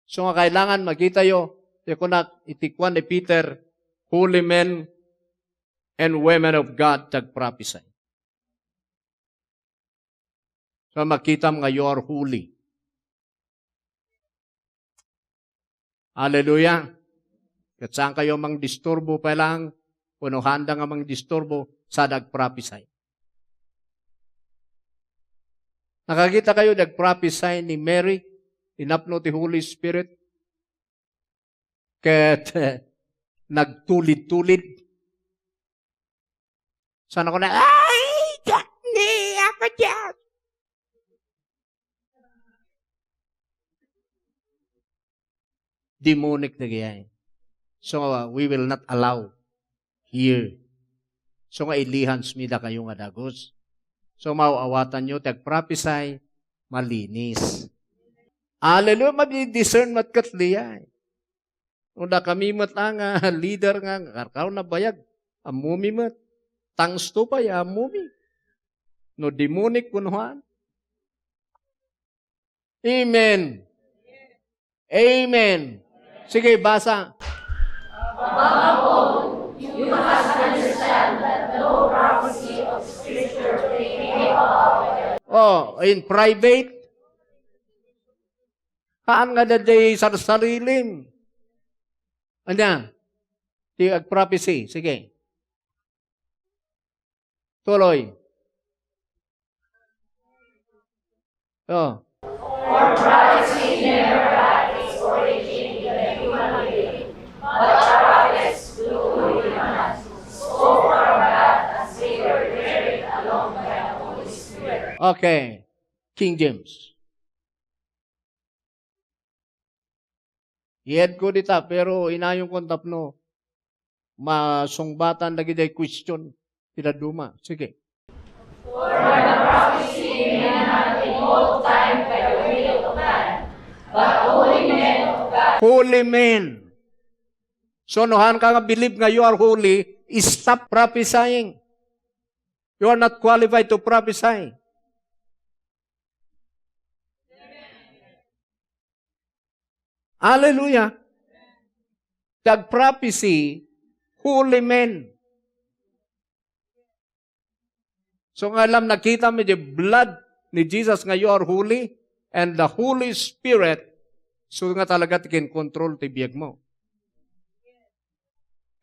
So nga kailangan makita yo, ti kunak iti kuan ni Peter, holy men and women of God ti agprophecy. So makitam nga you are holy. Hallelujah. Ket saan kayo mangdisturbo pay lang, wenno haanda nga mangdisturbo, sa nagprophecy. Nakakita kayo nagprophecy ni Mary, inapno ti Holy Spirit, ket, eh, nagtulid-tulid. Sana ko na, "Ay, Dios, ni, Apo Dios." Demonic na gayay. So, uh, we will not allow here. So, nga ilihans mi dakayo nga dagus. So, maaw-awatan nyo, ti agprophecy, malinis. Hallelujah, madi-discern met ket liay. No dakami met a nga leader nga, nga karkaro nabayag, ammomi met. Tangsto pay, ammomi. No demonic, kunhoan. Amen. Amen. Sige, basa. Above all, you must understand that no prophecy of Scripture came about. Oh, in private, haan nga daydiay sarsarilim. Ania? Ti agprophecy. Sige. Tuloy. Oh. For prophecy never had its origin in the human will, but prophets through human hands spoke from God as they were carried along by the Holy Spirit. Okay. King James. Iyad ko dita, pero inayon ko tapno masungbatan dagiti question ti dadduma. Sige. For the prophecy began not in old time by the will of man, but holy men of God. Holy men. So, no haan ka nga believe nga you are holy, stop prophesying. You are not qualified to prophesy. Hallelujah. Ti agprophecy, holy men. So nga alam, nakita mi di blood ni Jesus nga you are holy and the Holy Spirit, so nga talaga ti kinkontrol ti biag mo.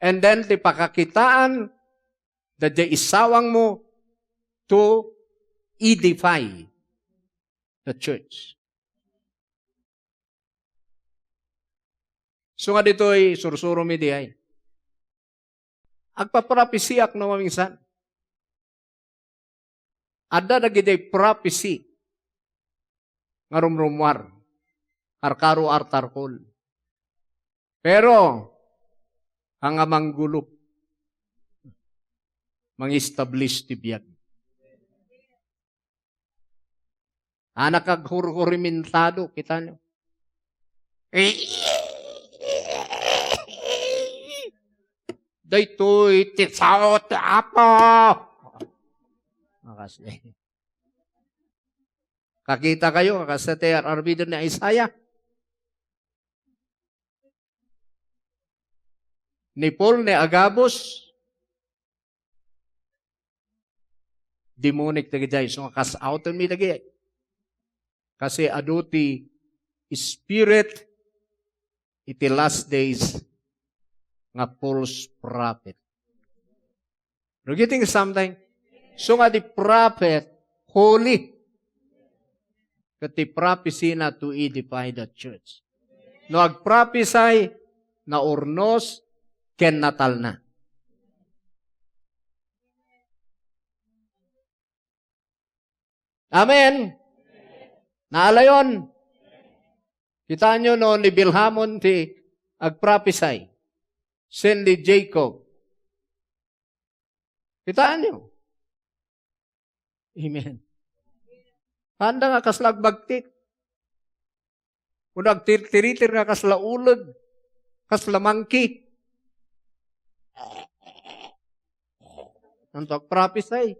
And then, ti pakakitaan, daydiay isawang mo to edify the church. So nga ditoy, sursuro mi di ay. Agpaprophecy ak no maminsan. Adda dagiti prophecy nga rumrumuar. Karkaro artarkol. Pero, Ania nga manggulup, mang-establish ti biag. Anak aghurhurimentado, kitaenyo. Daytoy ti sao ti Apo. Makasdi. Kakitakayo, kas ti ar-armiden ni Isaiah. Ni Paul, ni Agabus, demonic dagiti isu nga cast out-enmi dagiti. Kasi adu ti spirit iti last days nga false prophet. Are you getting something? So nga di prophet, holy. Ket ti prophecy na to edify the church. No agpropesy, naurnos, ken natalna. Amen. Naalayon. Kitaenyo no ni Bilhamon ti agpropesy. Sen ni Jacob. Kitaenyo. Amen. Haanda nga kasla agbagtik. Wenno agtirtiritir nga kasla uleg, kasla monkey. Anto agpropesy?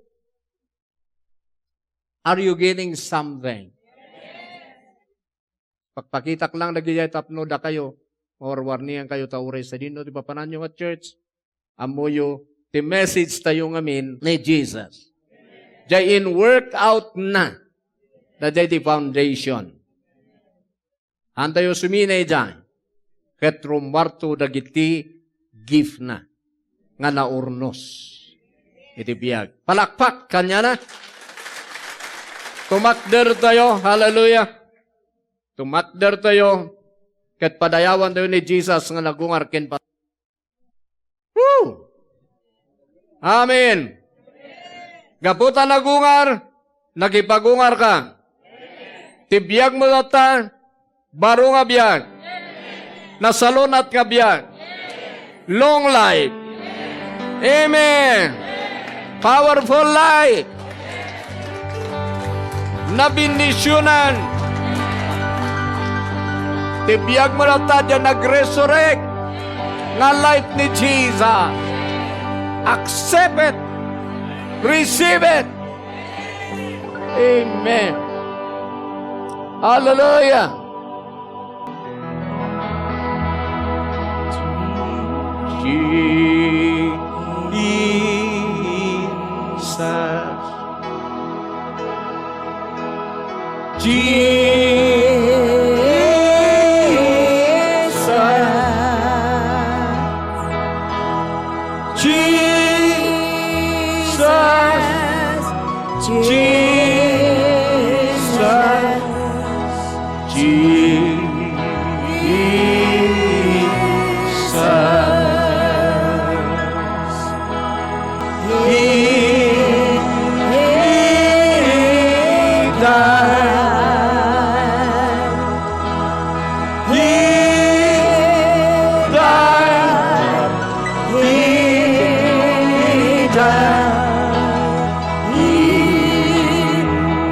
Are you getting something? Pakpakitak lang dagiti tapno dakayo, or warningan kayo ta uray sadino ti papananyo nga church. Ammoyo, ti message tayo ngamin ni Jesus. Jay in work out na. Dayjay ti foundation. Haantayo sumina idiay. Ket rummuarto dagiti gift na nga naurnos iti biag. Palakpak kaniana. Tumakder tayo. Hallelujah. Tumakder tayo. Ket padayawan tayo ni Jesus nga nagungar ken pa- Woo! Amen. Gapu ta nagungar, nakipagungar ka. Ti biag mo latta, baro nga biag. Nasalun-at nga biag. Long life. Amen. Powerful life. Nabendisionan. Ti biag mo latta diay nag-resurrect nga life ni Jesus. Accept it. Receive it. Amen. Hallelujah. Jesus. Jesus. Jesus. Jesus. He, he died. He died. He died. He,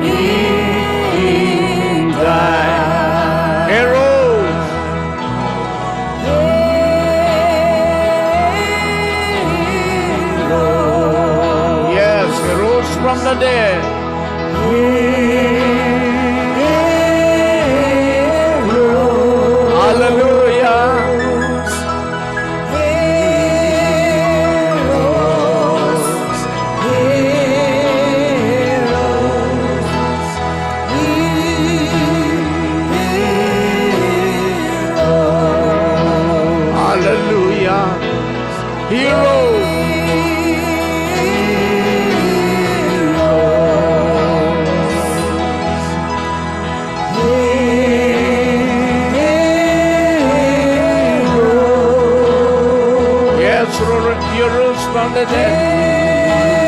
he died. He rose. Yes, he rose from the dead. Hallelujah. Hallelujah. He rose. Yes, ro-, you rose from the dead.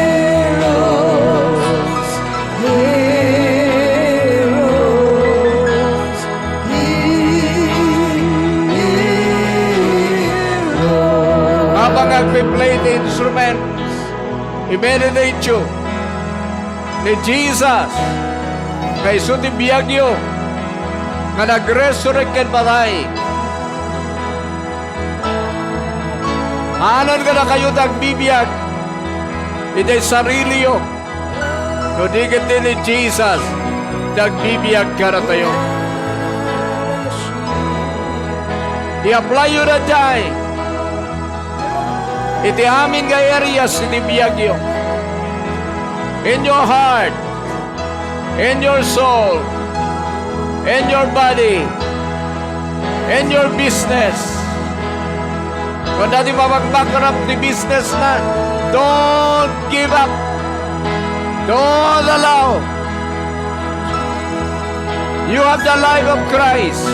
Nga agpi-play ti instruments, i-meditate yo ni Jesus nga isu ti biagyo nga nag-resurrect ken patay. Anon kadakayo ti agbibiag iti sariliyo, no di ket ni Jesus ti agbibiag kadatayo. I-apply yo daydiay iti amin nga areas iti biagyo. In your heart, in your soul, in your body, in your business. Kung dati mabagbagrap ti business na, don't give up. Don't allow. You have the life of Christ,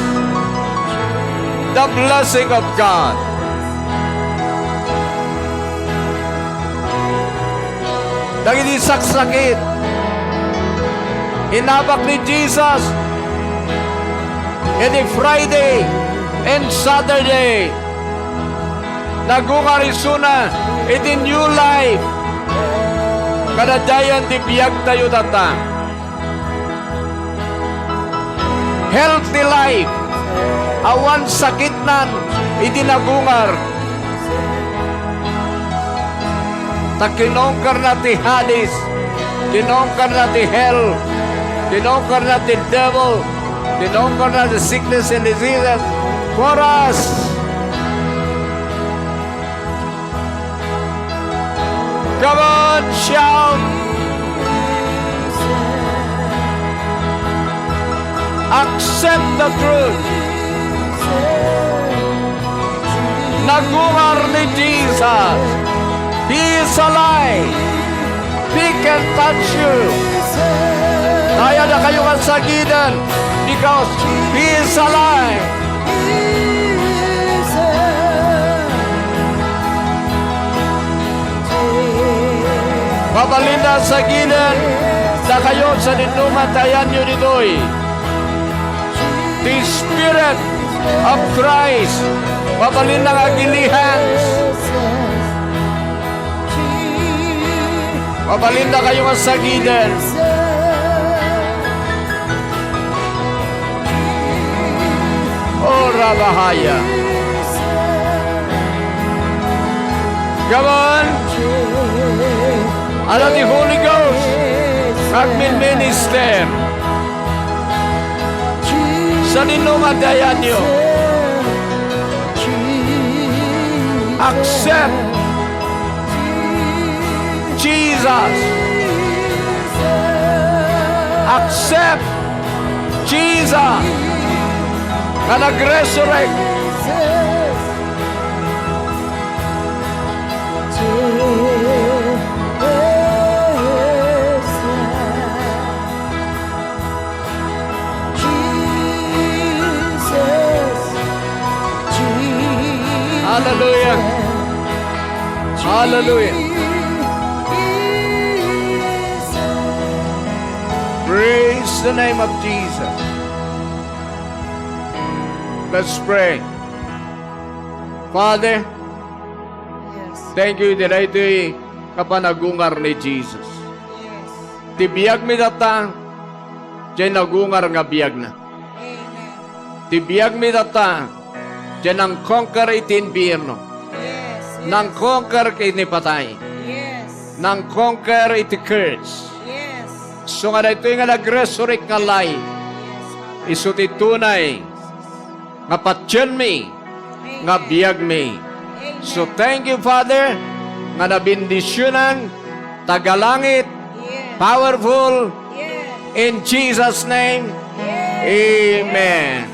the blessing of God. Dagiti saksakit, inabak ni Jesus iti Friday and Saturday. Nagungar isuna iti new life. Kadadayan ti biagtayo tatta. Healthy life. Awan sakitnan iti nagungar. Ta kinongkarna ti Hades, kinongkarna ti hell, kinongkarna ti devil, kinongkarna ti sickness and diseases for us. Come on, shout. Accept the truth. Nagungar ni Jesus. He is alive. He can touch you. Kaya na kayo nga sagiden because He is alive. Mabalinda sagiden dakayo sa dinnuman tayanyo ditoy. The Spirit of Christ, mabalinda nga agilihan. Mabalinda kayo nga sagiden. Oh, Rabahaya. Come on. Ala ti Holy Ghost. Agmin minister. Sa dinnuman tayanyo. Accept Jesus. Accept Jesus nga nag-resurrect. Jesus, Jesus. Hallelujah. Hallelujah. Praise the name of Jesus. Let's pray. Father, yes, thank you, daytoy nga panagungar ni Jesus. Yes. Ti biagmi tatta, diay nagungar nga biagna. Amen. Ti biagmi tatta, diay nang-conquer iti impierno. Yes, yes. Nang-conquer iti patay. Yes. Nang-conquer iti curse. Yes. So nga daytoy nga nag-resurrect nga life, yes, isu ti tunay nga patienmi, nga biagmi. Amen. So, thank you, Father, nga nabendisionan, tagalangit, yes, powerful, yes, in Jesus' name. Yes. Amen.